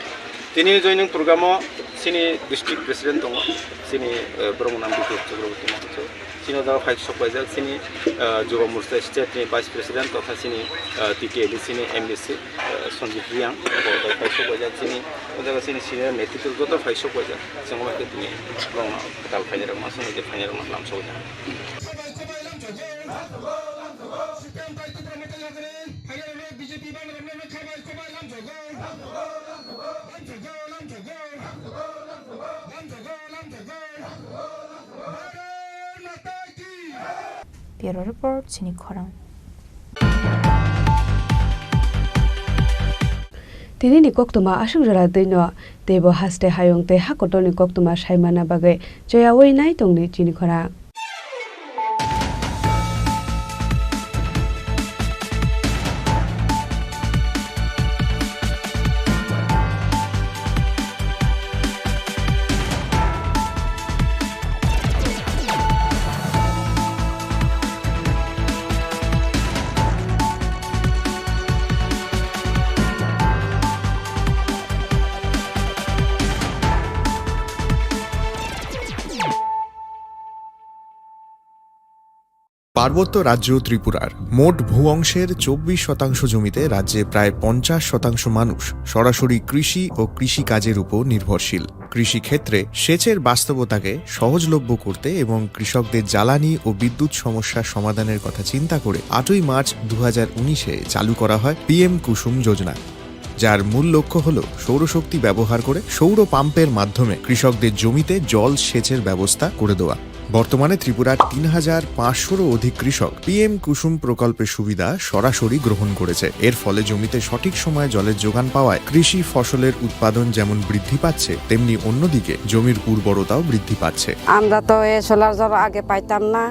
Tini joining program o chini district president tongo, chini, eh, borok nam Bipul Chakraborty Mahato, chini o jaga phai sok paijak, chini, eh, Juba Morcha state ni vice president totha chini, eh, T T A D C ni M D C, eh, Sanjib Riyang, bo phai sok paijak, chini o jaga chini senior netritwa joto phai sok paijak. Chwng bai khe tini borokno kwtal phainairokno, aswk bai khe phainairokno lam sogwi thango. Bureau Report, chini khorang. Tini ni koktwma aswk jora twi no teibo haste hayung tei ha kotor ni koktwma sai manna bagwi choyaui nai tongdi chini khorang. পার্বত্য রাজ্য ত্রিপুরার মোট ভূ অংশের চব্বিশ শতাংশ জমিতে রাজ্যে প্রায় পঞ্চাশ শতাংশ মানুষ সরাসরি কৃষি ও কৃষি কাজের উপর নির্ভরশীল। কৃষিক্ষেত্রে সেচের বাস্তবতাকে সহজলভ্য করতে এবং কৃষকদের জ্বালানি ও বিদ্যুৎ সমস্যা সমাধানের কথা চিন্তা করে আটই মার্চ দু হাজার উনিশে চালু করা হয় পিএম কুসুম যোজনা, যার মূল লক্ষ্য হল সৌরশক্তি ব্যবহার করে সৌর পাম্পের মাধ্যমে কৃষকদের জমিতে জল সেচের ব্যবস্থা করে দেওয়া। বর্তমানে ত্রিপুরার তিন হাজার পাঁচশোরও অধিক কৃষক পিএম কুসুম প্রকল্পের সুবিধা সরাসরি গ্রহণ করেছে। এর ফলে জমিতে সঠিক সময়ে জলের যোগান পাওয়ায় কৃষি ফসলের উৎপাদন যেমন বৃদ্ধি পাচ্ছে, তেমনি অন্যদিকে জমির উর্বরতাও বৃদ্ধি পাচ্ছে। আমরা তো এই সোলার জল আগে পাইতাম না,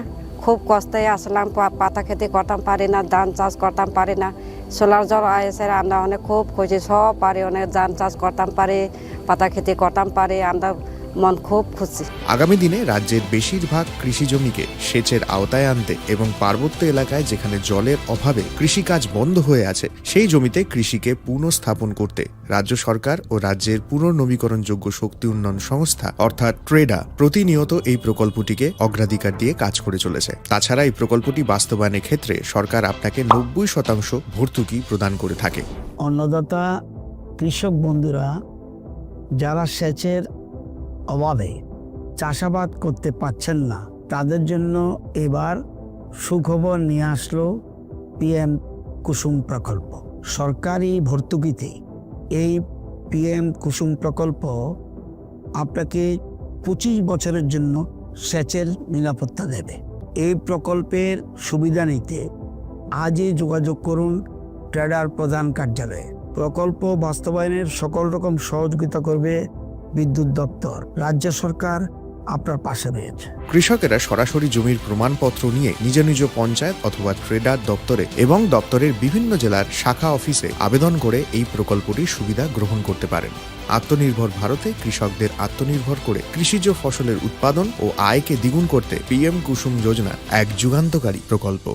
খুব কষ্টে আসলাম, পা-, পাতা খেতে করতাম পারি না, ধান চাষ করতাম পারি না। সোলার জল এসে আমরা অনেক খুব খুশি, সব পারি, অনেক ধান চাষ করতাম পারি, পাতা খেতে করতাম পারি, আমরা মন খুব খুশি। আগামী দিনে রাজ্যের বেশিরভাগ কৃষি জমিকে সেচের আওতায় আনতে এবং পার্বত্য এলাকায় যেখানে জলের অভাবে কৃষিকাজ বন্ধ হয়ে আছে, সেই জমিতে কৃষিকে পুনঃস্থাপন করতে রাজ্য সরকার ও রাজ্যের পুনর্নবীকরণযোগ্য শক্তি উন্নয়ন সংস্থা অর্থাৎ ট্রেডা প্রতিনিয়ত এই প্রকল্পটিকে অগ্রাধিকার দিয়ে কাজ করে চলেছে। তাছাড়া এই প্রকল্পটি বাস্তবায়নের ক্ষেত্রে সরকার আপনাকে নব্বই শতাংশ ভর্তুকি প্রদান করে থাকে। অন্নদাতা কৃষক বন্ধুরা যারা সেচের অভাবে চাষাবাদ করতে পারছেন না, তাদের জন্য এবার সুখবর নিয়ে আসলো পিএম কুসুম প্রকল্প। সরকারি ভর্তুকিতে এই পিএম কুসুম প্রকল্প আপনাকে পঁচিশ বছরের জন্য সেচের নিরাপত্তা দেবে। এই প্রকল্পের সুবিধা নিতে আজই যোগাযোগ করুন ট্রেডার প্রধান কার্যালয়ে। প্রকল্প বাস্তবায়নের সকল রকম সহযোগিতা করবে বিদ্যুৎ দপ্তর। রাজ্য সরকার আপনার পাশে রয়েছে। কৃষকেরা সরাসরি জমির প্রমাণপত্র নিয়ে নিজ নিজ পঞ্চায়েত অথবা ট্রেডার দপ্তরে এবং দপ্তরের বিভিন্ন জেলার শাখা অফিসে আবেদন করে এই প্রকল্পটির সুবিধা গ্রহণ করতে পারেন। আত্মনির্ভর ভারতে কৃষকদের আত্মনির্ভর করে কৃষিজ ফসলের উৎপাদন ও আয়কে দ্বিগুণ করতে পিএম কুসুম যোজনা এক যুগান্তকারী প্রকল্প।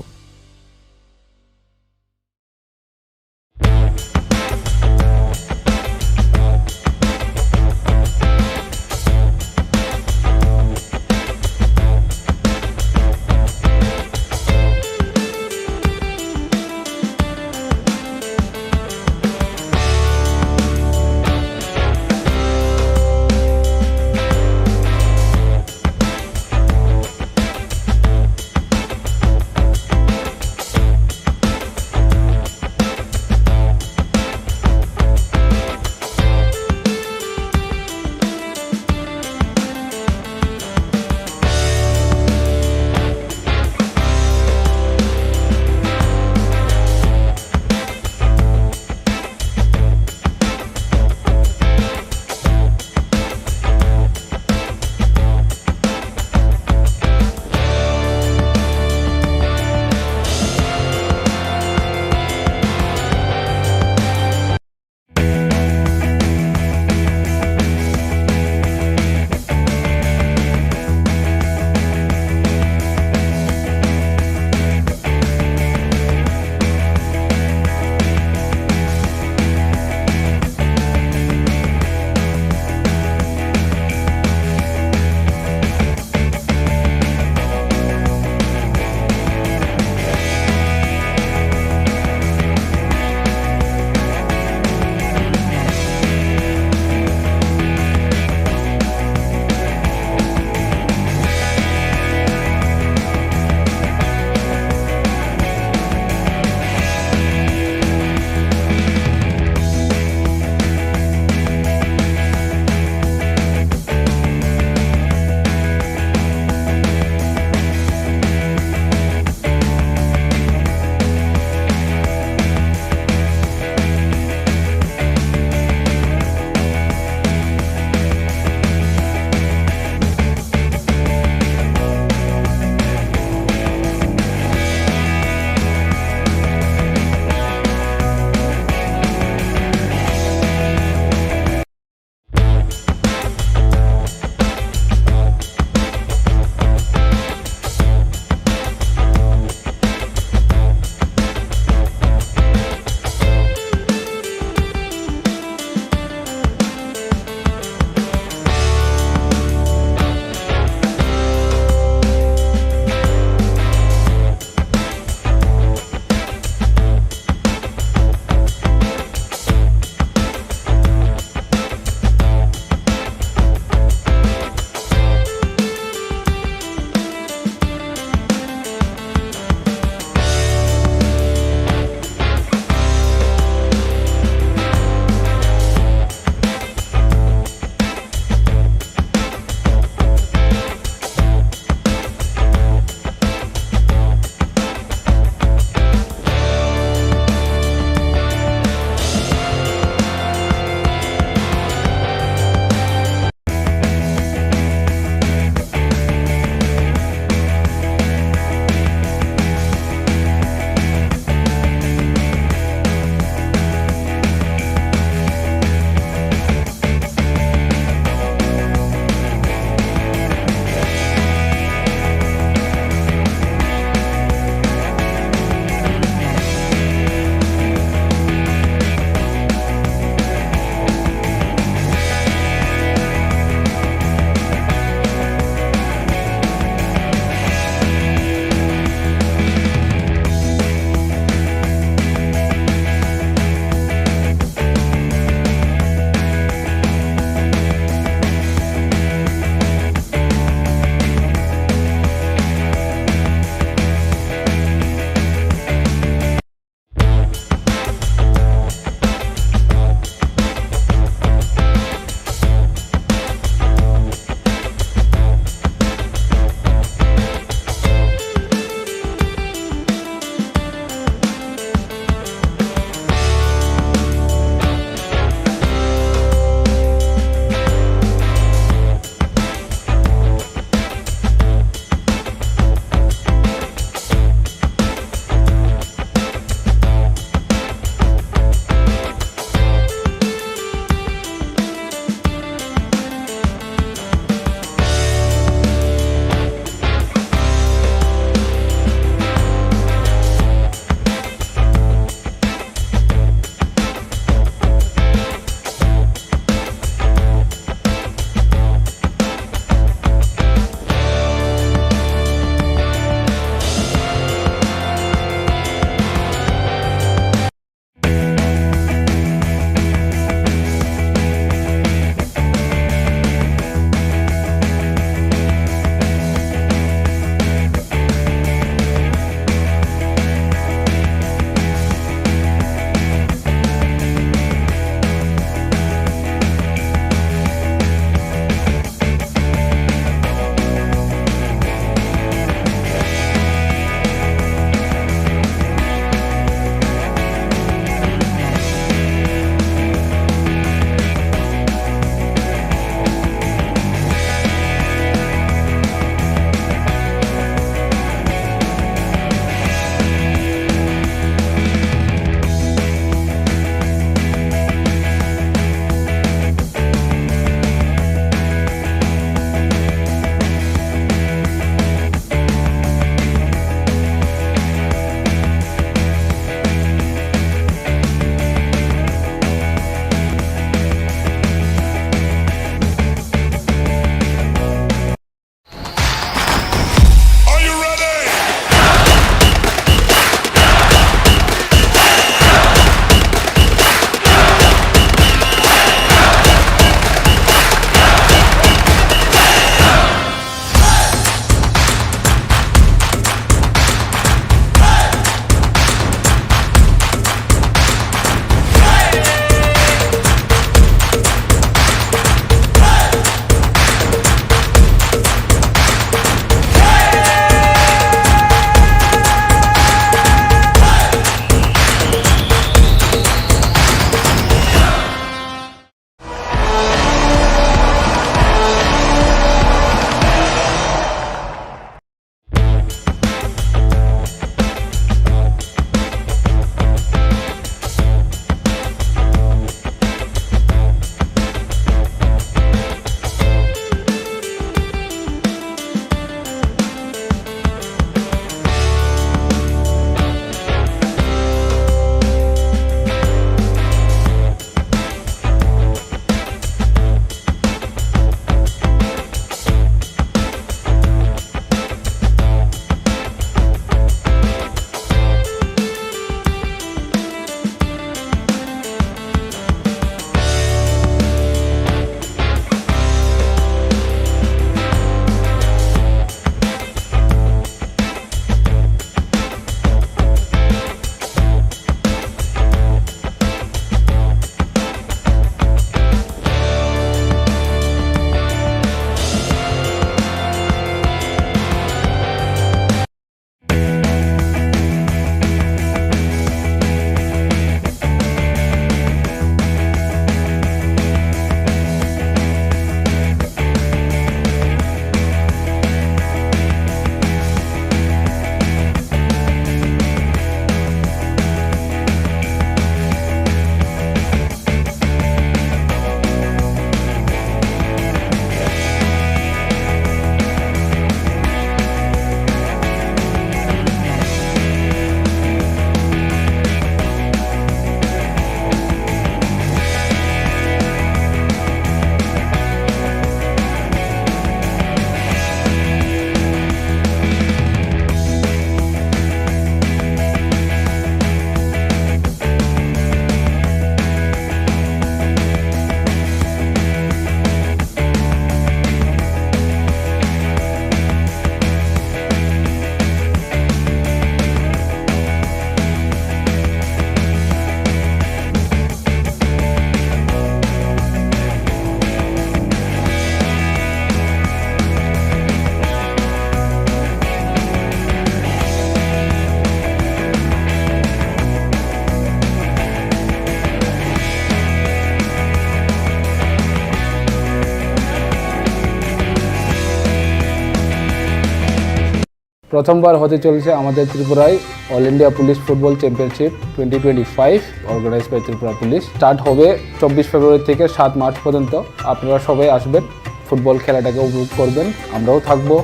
প্রথমবার হতে চলেছে আমাদের ত্রিপুরায় all India police football championship twenty twenty five, organise by Tripura police. Start হবে চব্বিশ ফেব্রুয়ারি থেকে সাত মার্চ পর্যন্ত। আপনারা সবাই আসবেন, ফুটবল খেলাটাকে উপভোগ করবেন, আমরাও থাকবো,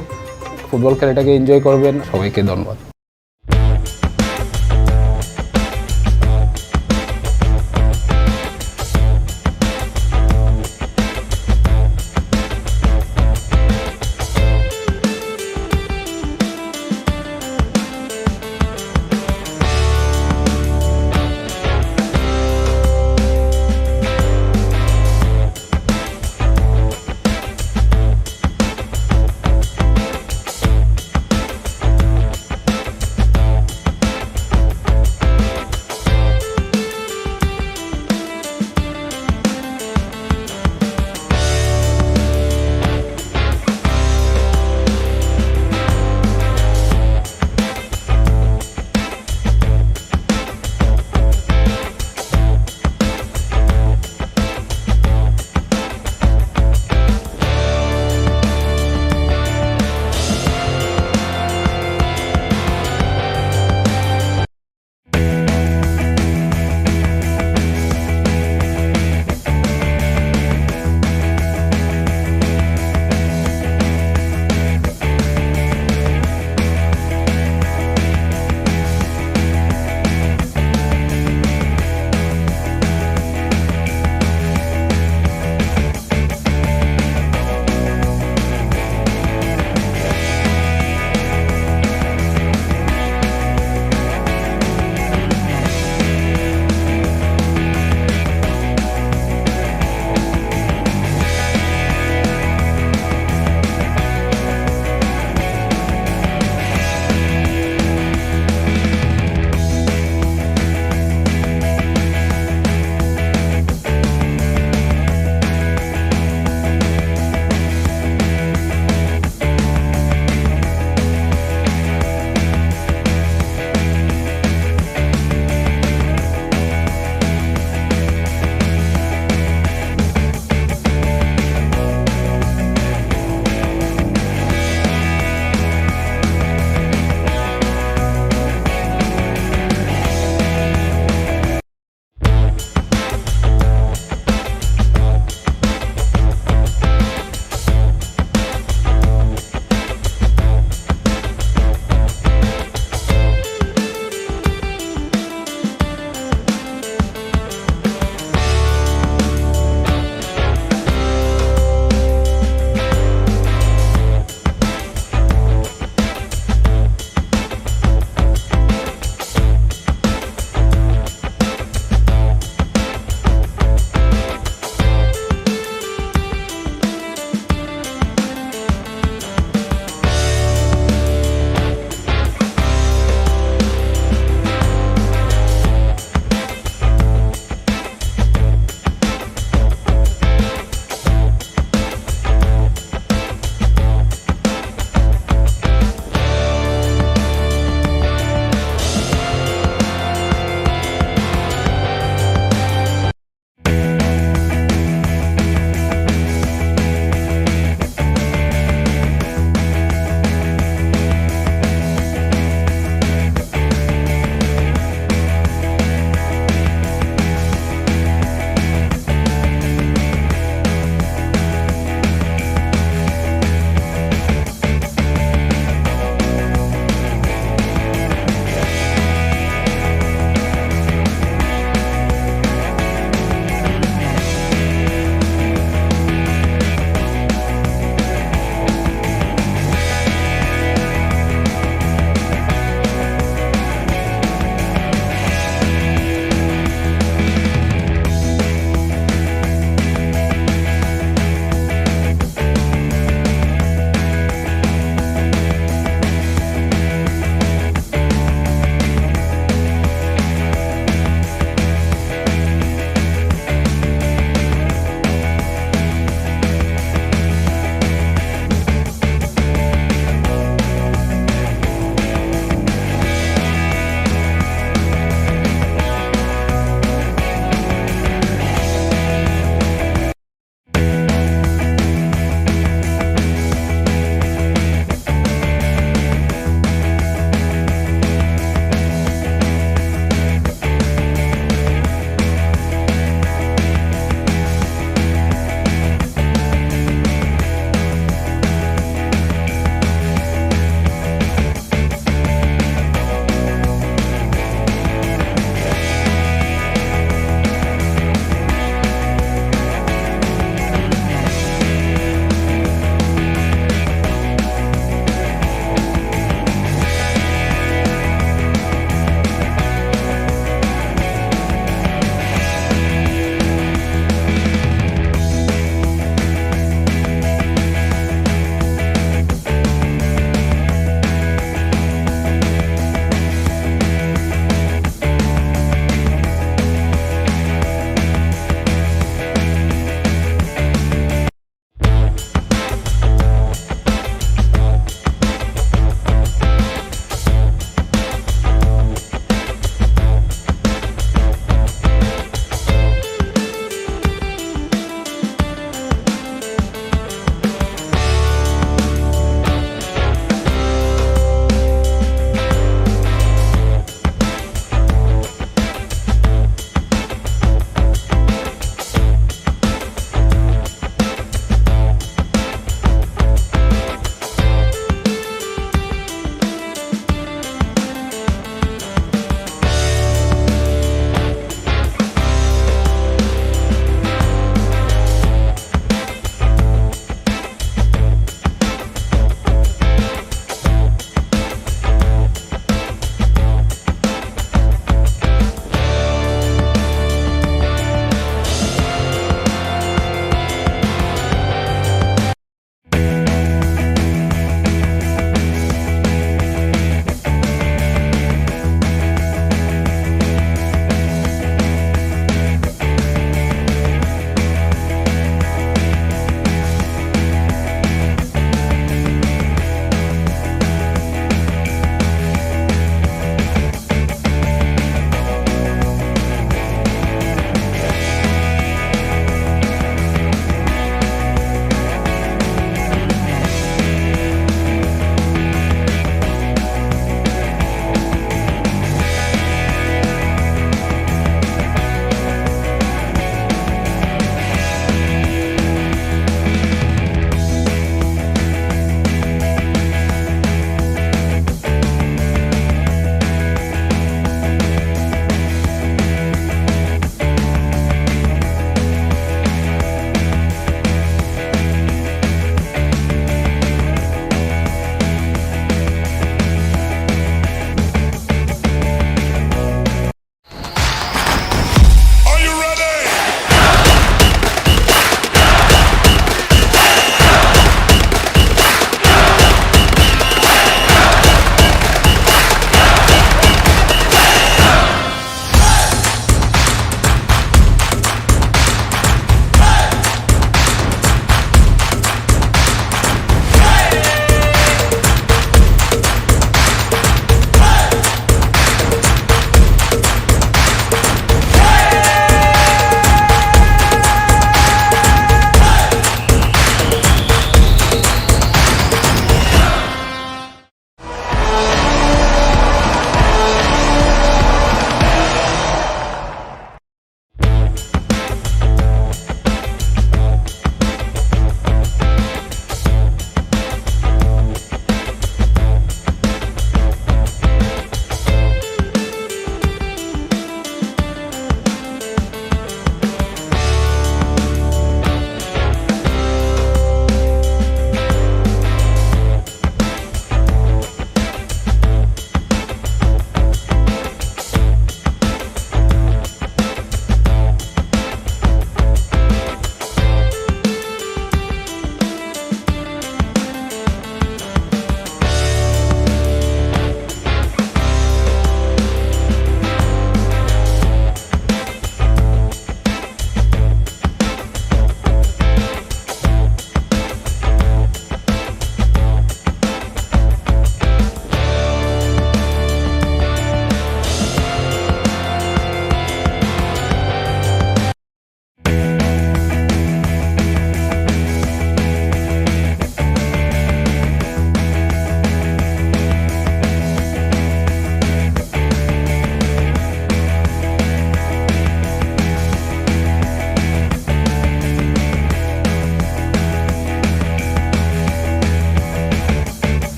ফুটবল খেলাটাকে এনজয় করবেন। সবাইকে ধন্যবাদ।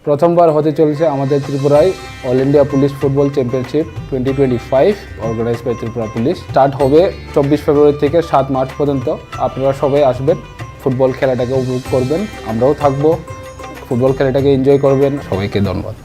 প্রথমবার হতে চলেছে আমাদের ত্রিপুরায় all India police football championship twenty twenty five, organise by Tripura police. Start হবে চব্বিশ ফেব্রুয়ারি থেকে সাত মার্চ পর্যন্ত। আপনারা সবাই আসবেন, ফুটবল খেলাটাকে উপভোগ করবেন, আমরাও থাকবো, ফুটবল খেলাটাকে এনজয় করবেন। সবাইকে ধন্যবাদ।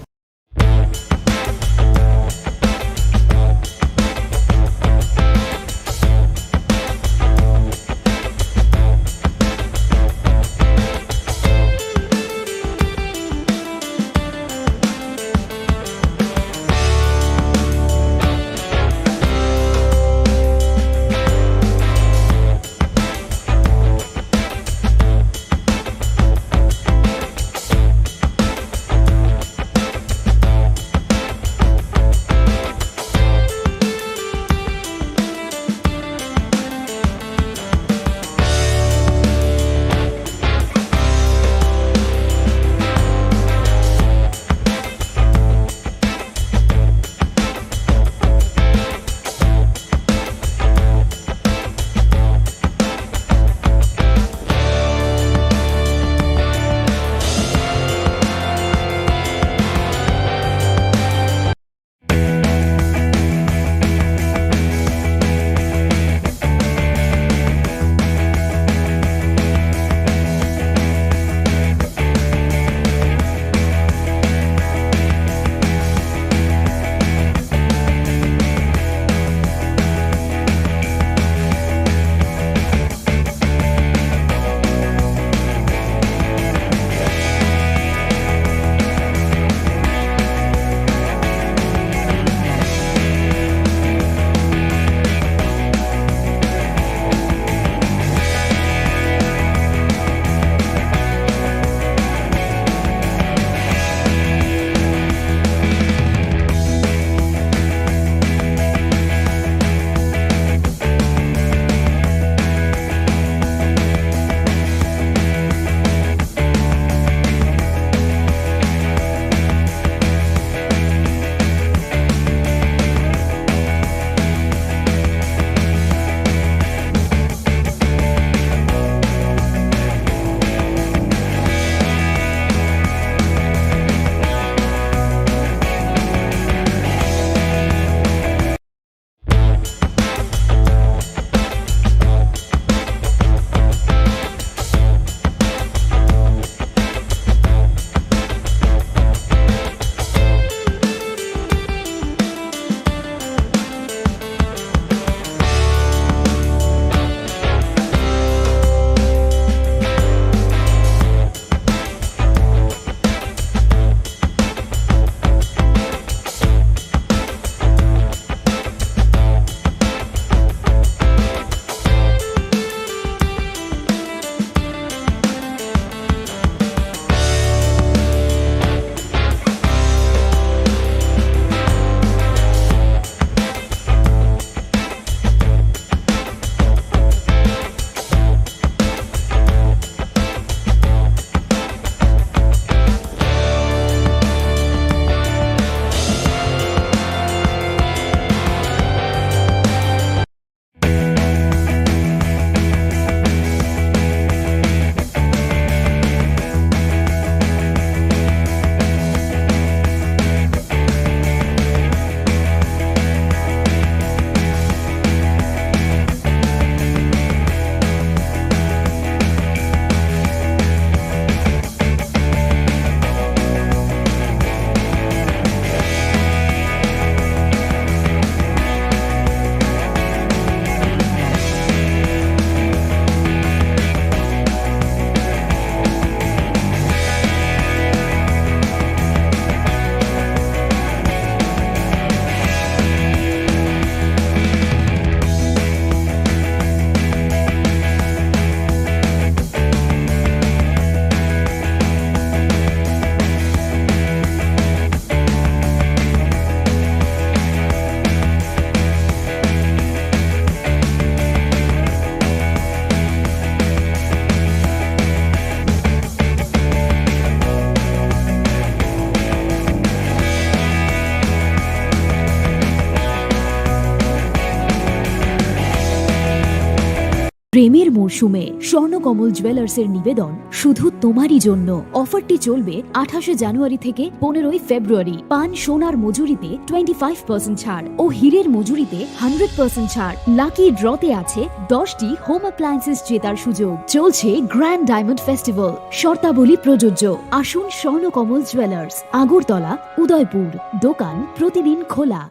প্রেমের মরশুমে স্বর্ণকমল জুয়েলার্সের নিবেদন শুধু তোমারই জন্য। অফারটি চলবে আঠাশে জানুয়ারি থেকে পনেরোই ফেব্রুয়ারি। পান সোনার মজুরিতে টোয়েন্টি ফাইভ পার্সেন্ট ছাড় ও হীরের মজুরিতে হান্ড্রেড পার্সেন্ট ছাড়। লাকি ড্রতে আছে দশটি হোম অ্যাপ্লায়েন্সেস জেতার সুযোগ। চলছে গ্র্যান্ড ডায়মন্ড ফেস্টিভ্যাল, শর্তাবলী প্রযোজ্য। আসুন স্বর্ণকমল জুয়েলার্স, আগরতলা, উদয়পুর। দোকান প্রতিদিন খোলা।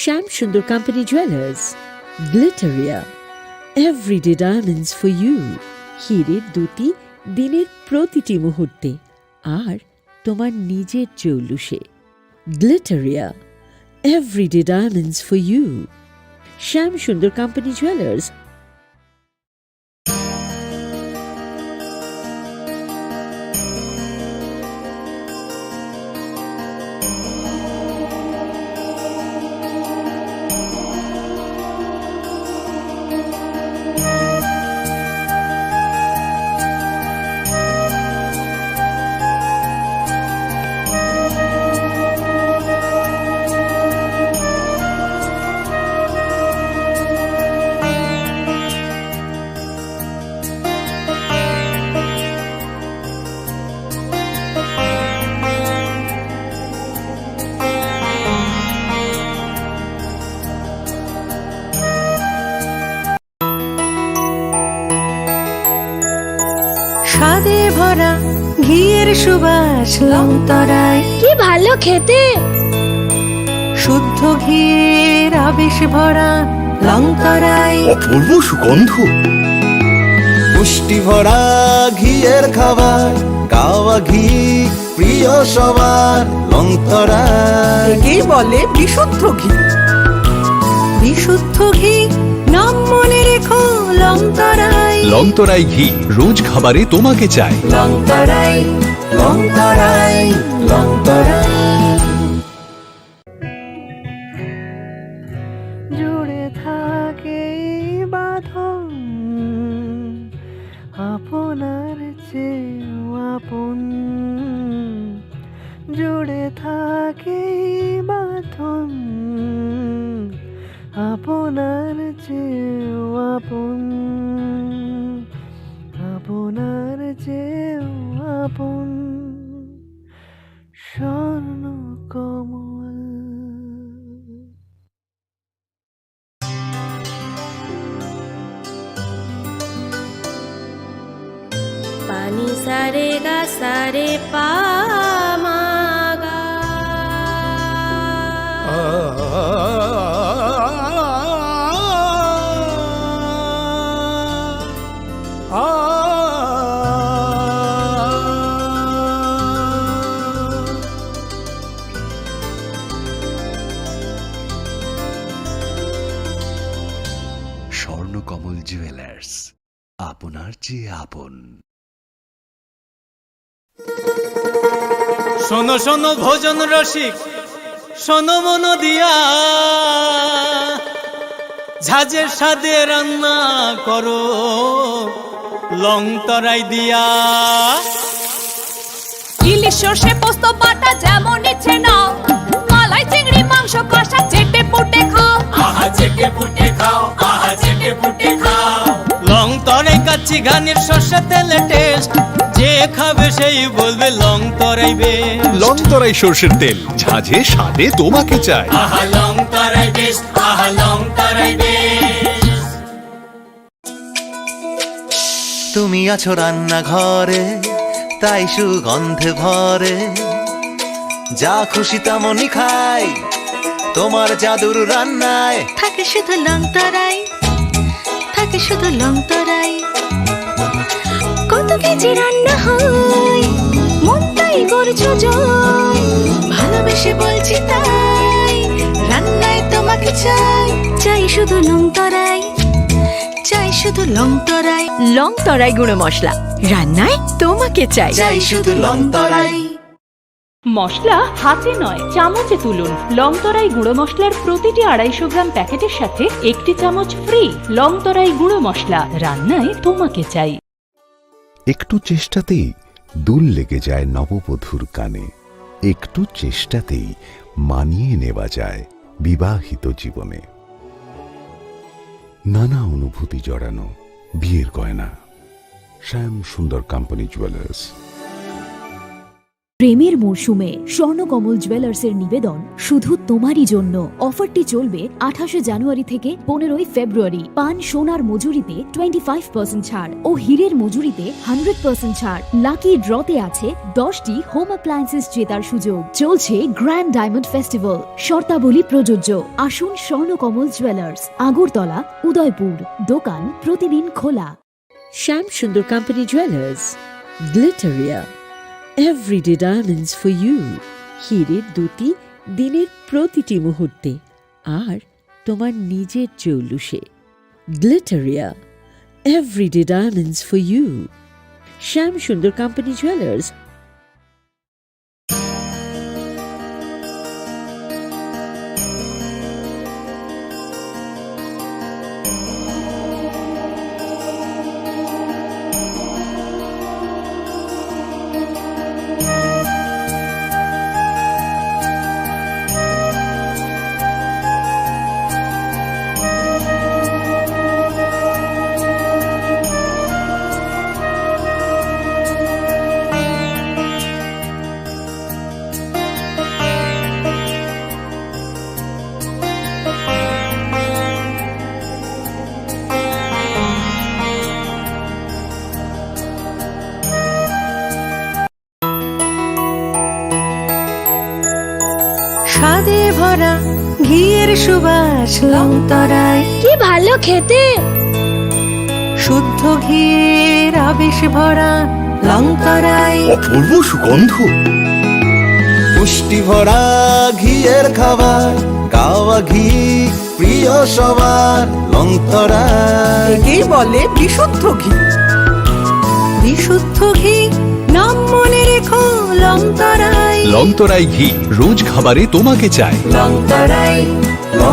Shyam Sundar company jewellers, Glitteria, everyday diamonds for you. হীরের দ্যুতি দিনের প্রতিটি মুহূর্তে, আর তোমার নিজের জৌলুসে। Glitteria, everyday diamonds for you. Shyam Sundar company jewellers. স্বাদে ভরা ঘিয়ের সুবাস লংতরাই। কি ভালো খেতে! শুদ্ধ ঘিয়ের আবেশ ভরা লংতরাই। অপূর্ব সুগন্ধ। পুষ্টি ভরা ঘিয়ের খাবার, কাওয়া ঘি প্রিয় সবার লংতরাই। একেই বলে বিশুদ্ধ ঘি। বিশুদ্ধ ঘি, নাম মনে রেখো লংতরাই। লংতরাই ঘি, রোজ খাবারে তোমাকে চাই। লংতরাই, লংতরাই, লংতরাই। জুড়ে থাকে এই বাঁধন, আপনার চেয়েও আপন। জুড়ে থাকে এই বাঁধন, আপনার চেয়েও আপন, আপনার চেয়েও আপন। স্বর্ণ কমল। পানি সারে গা সারে পা মা গা। স্বর্ণকমল জুয়েলার্স, আপনার চেয়ে আপন। শোনো শোনো ভোজন রসিক, শোনো মন দিয়া, ঝাঁঝের স্বাদে রান্না করো লং তরাই দিয়া। ইলিশ সর্ষে পোস্ত বাটা যেমন ইচ্ছে নাও, মালাই চিংড়ি মাংস কষা চেটে পুটে খাও। আহা চেটে পুটে খাও, আহা চেটে পুটে খাও। লং তরাই কাচ্চি ঘানির সর্ষে তেলে টেস্ট, যে খাবে সেই বলবে লং তরাই বেস্ট। লং তরাই সর্ষের তেল, ঝাঁঝে স্বাদে তোমাকে চাই। আহা লং তরাই বেস্ট, আহা লং তরাই বেস্ট। তুমি আছো রান্নাঘরে, তাই সুগন্ধে ভরে। যা খুশি তেমনই খাই, তোমার জাদুর রান্নায়। থাকে শুধু লং তরাই, থাকে শুধু লং তরাই। কত কেজি রান্না হয়, মনটাই করছো জয়। ভালোবেসে বলছি তাই, রান্নায় তোমাকে চাই। চাই শুধু লং তরাই, চাই শুধু লং তরাই। লং তরাই গুঁড়ো মশলা, রান্নায় তোমাকে চাই। চাই শুধু লং তরাই। মশলা হাতে নয়, চামচে তুলুন। লং তরাই গুঁড়ো মশলার প্রতিটি আড়াইশো গ্রাম প্যাকেটের সাথে একটি চামচ ফ্রি। লং তরাই গুঁড়ো মশলা, রান্নায় তোমাকে চাই। একটু চেষ্টাতেই দুল লেগে যায় নববধূর কানে। একটু চেষ্টাতেই মানিয়ে নেওয়া যায় বিবাহিত জীবনে। নানা অনুভূতি জড়ানো, বিয়ের গয়না, শ্যাম সুন্দর কোম্পানি জুয়েলার্স। প্রেমের মরশুমে স্বর্ণকমল জুয়েলার্সের নিবেদন শুধু তোমারই জন্য। অফারটি চলবে আঠাশে জানুয়ারি থেকে পনেরোই ফেব্রুয়ারি। পান সোনার মজুরিতে টোয়েন্টি ফাইভ পার্সেন্ট ছাড় ও হীরের মজুরিতে হান্ড্রেড পার্সেন্ট ছাড়। লাকি ড্রতে আছে দশটি হোম অ্যাপ্লায়েন্সেস জেতার সুযোগ। চলছে গ্র্যান্ড ডায়মন্ড ফেস্টিভ্যাল, শর্তাবলী প্রযোজ্য। আসুন স্বর্ণকমল জুয়েলার্স, আগরতলা, উদয়পুর। দোকান প্রতিদিন খোলা। Shyam Sundar company jewellers, Glitteria, everyday diamonds for you. হীরের দ্যুতি দিনের প্রতিটি মুহূর্তে, আর তোমার নিজের চৌলুসে। Glitteria, everyday diamonds for you. Shyam Sundar company jewellers. স্বাদে ভরা ঘিয়ের সুবাস লংতরাই। কি ভালো খেতে! শুদ্ধ ঘিয়ের আবেশ ভরা লংতরাই। অপূর্ব সুগন্ধ। পুষ্টি ভরা ঘিয়ের খাবার, গাওয়া ঘি প্রিয় সবার লংতরাই। একেই বলে বিশুদ্ধ ঘি। বিশুদ্ধ ঘি, নাম মনে রেখো লংতরাই। লংতরাই ঘি, রোজ খাবারে তোমাকে চাই। লংতরাই,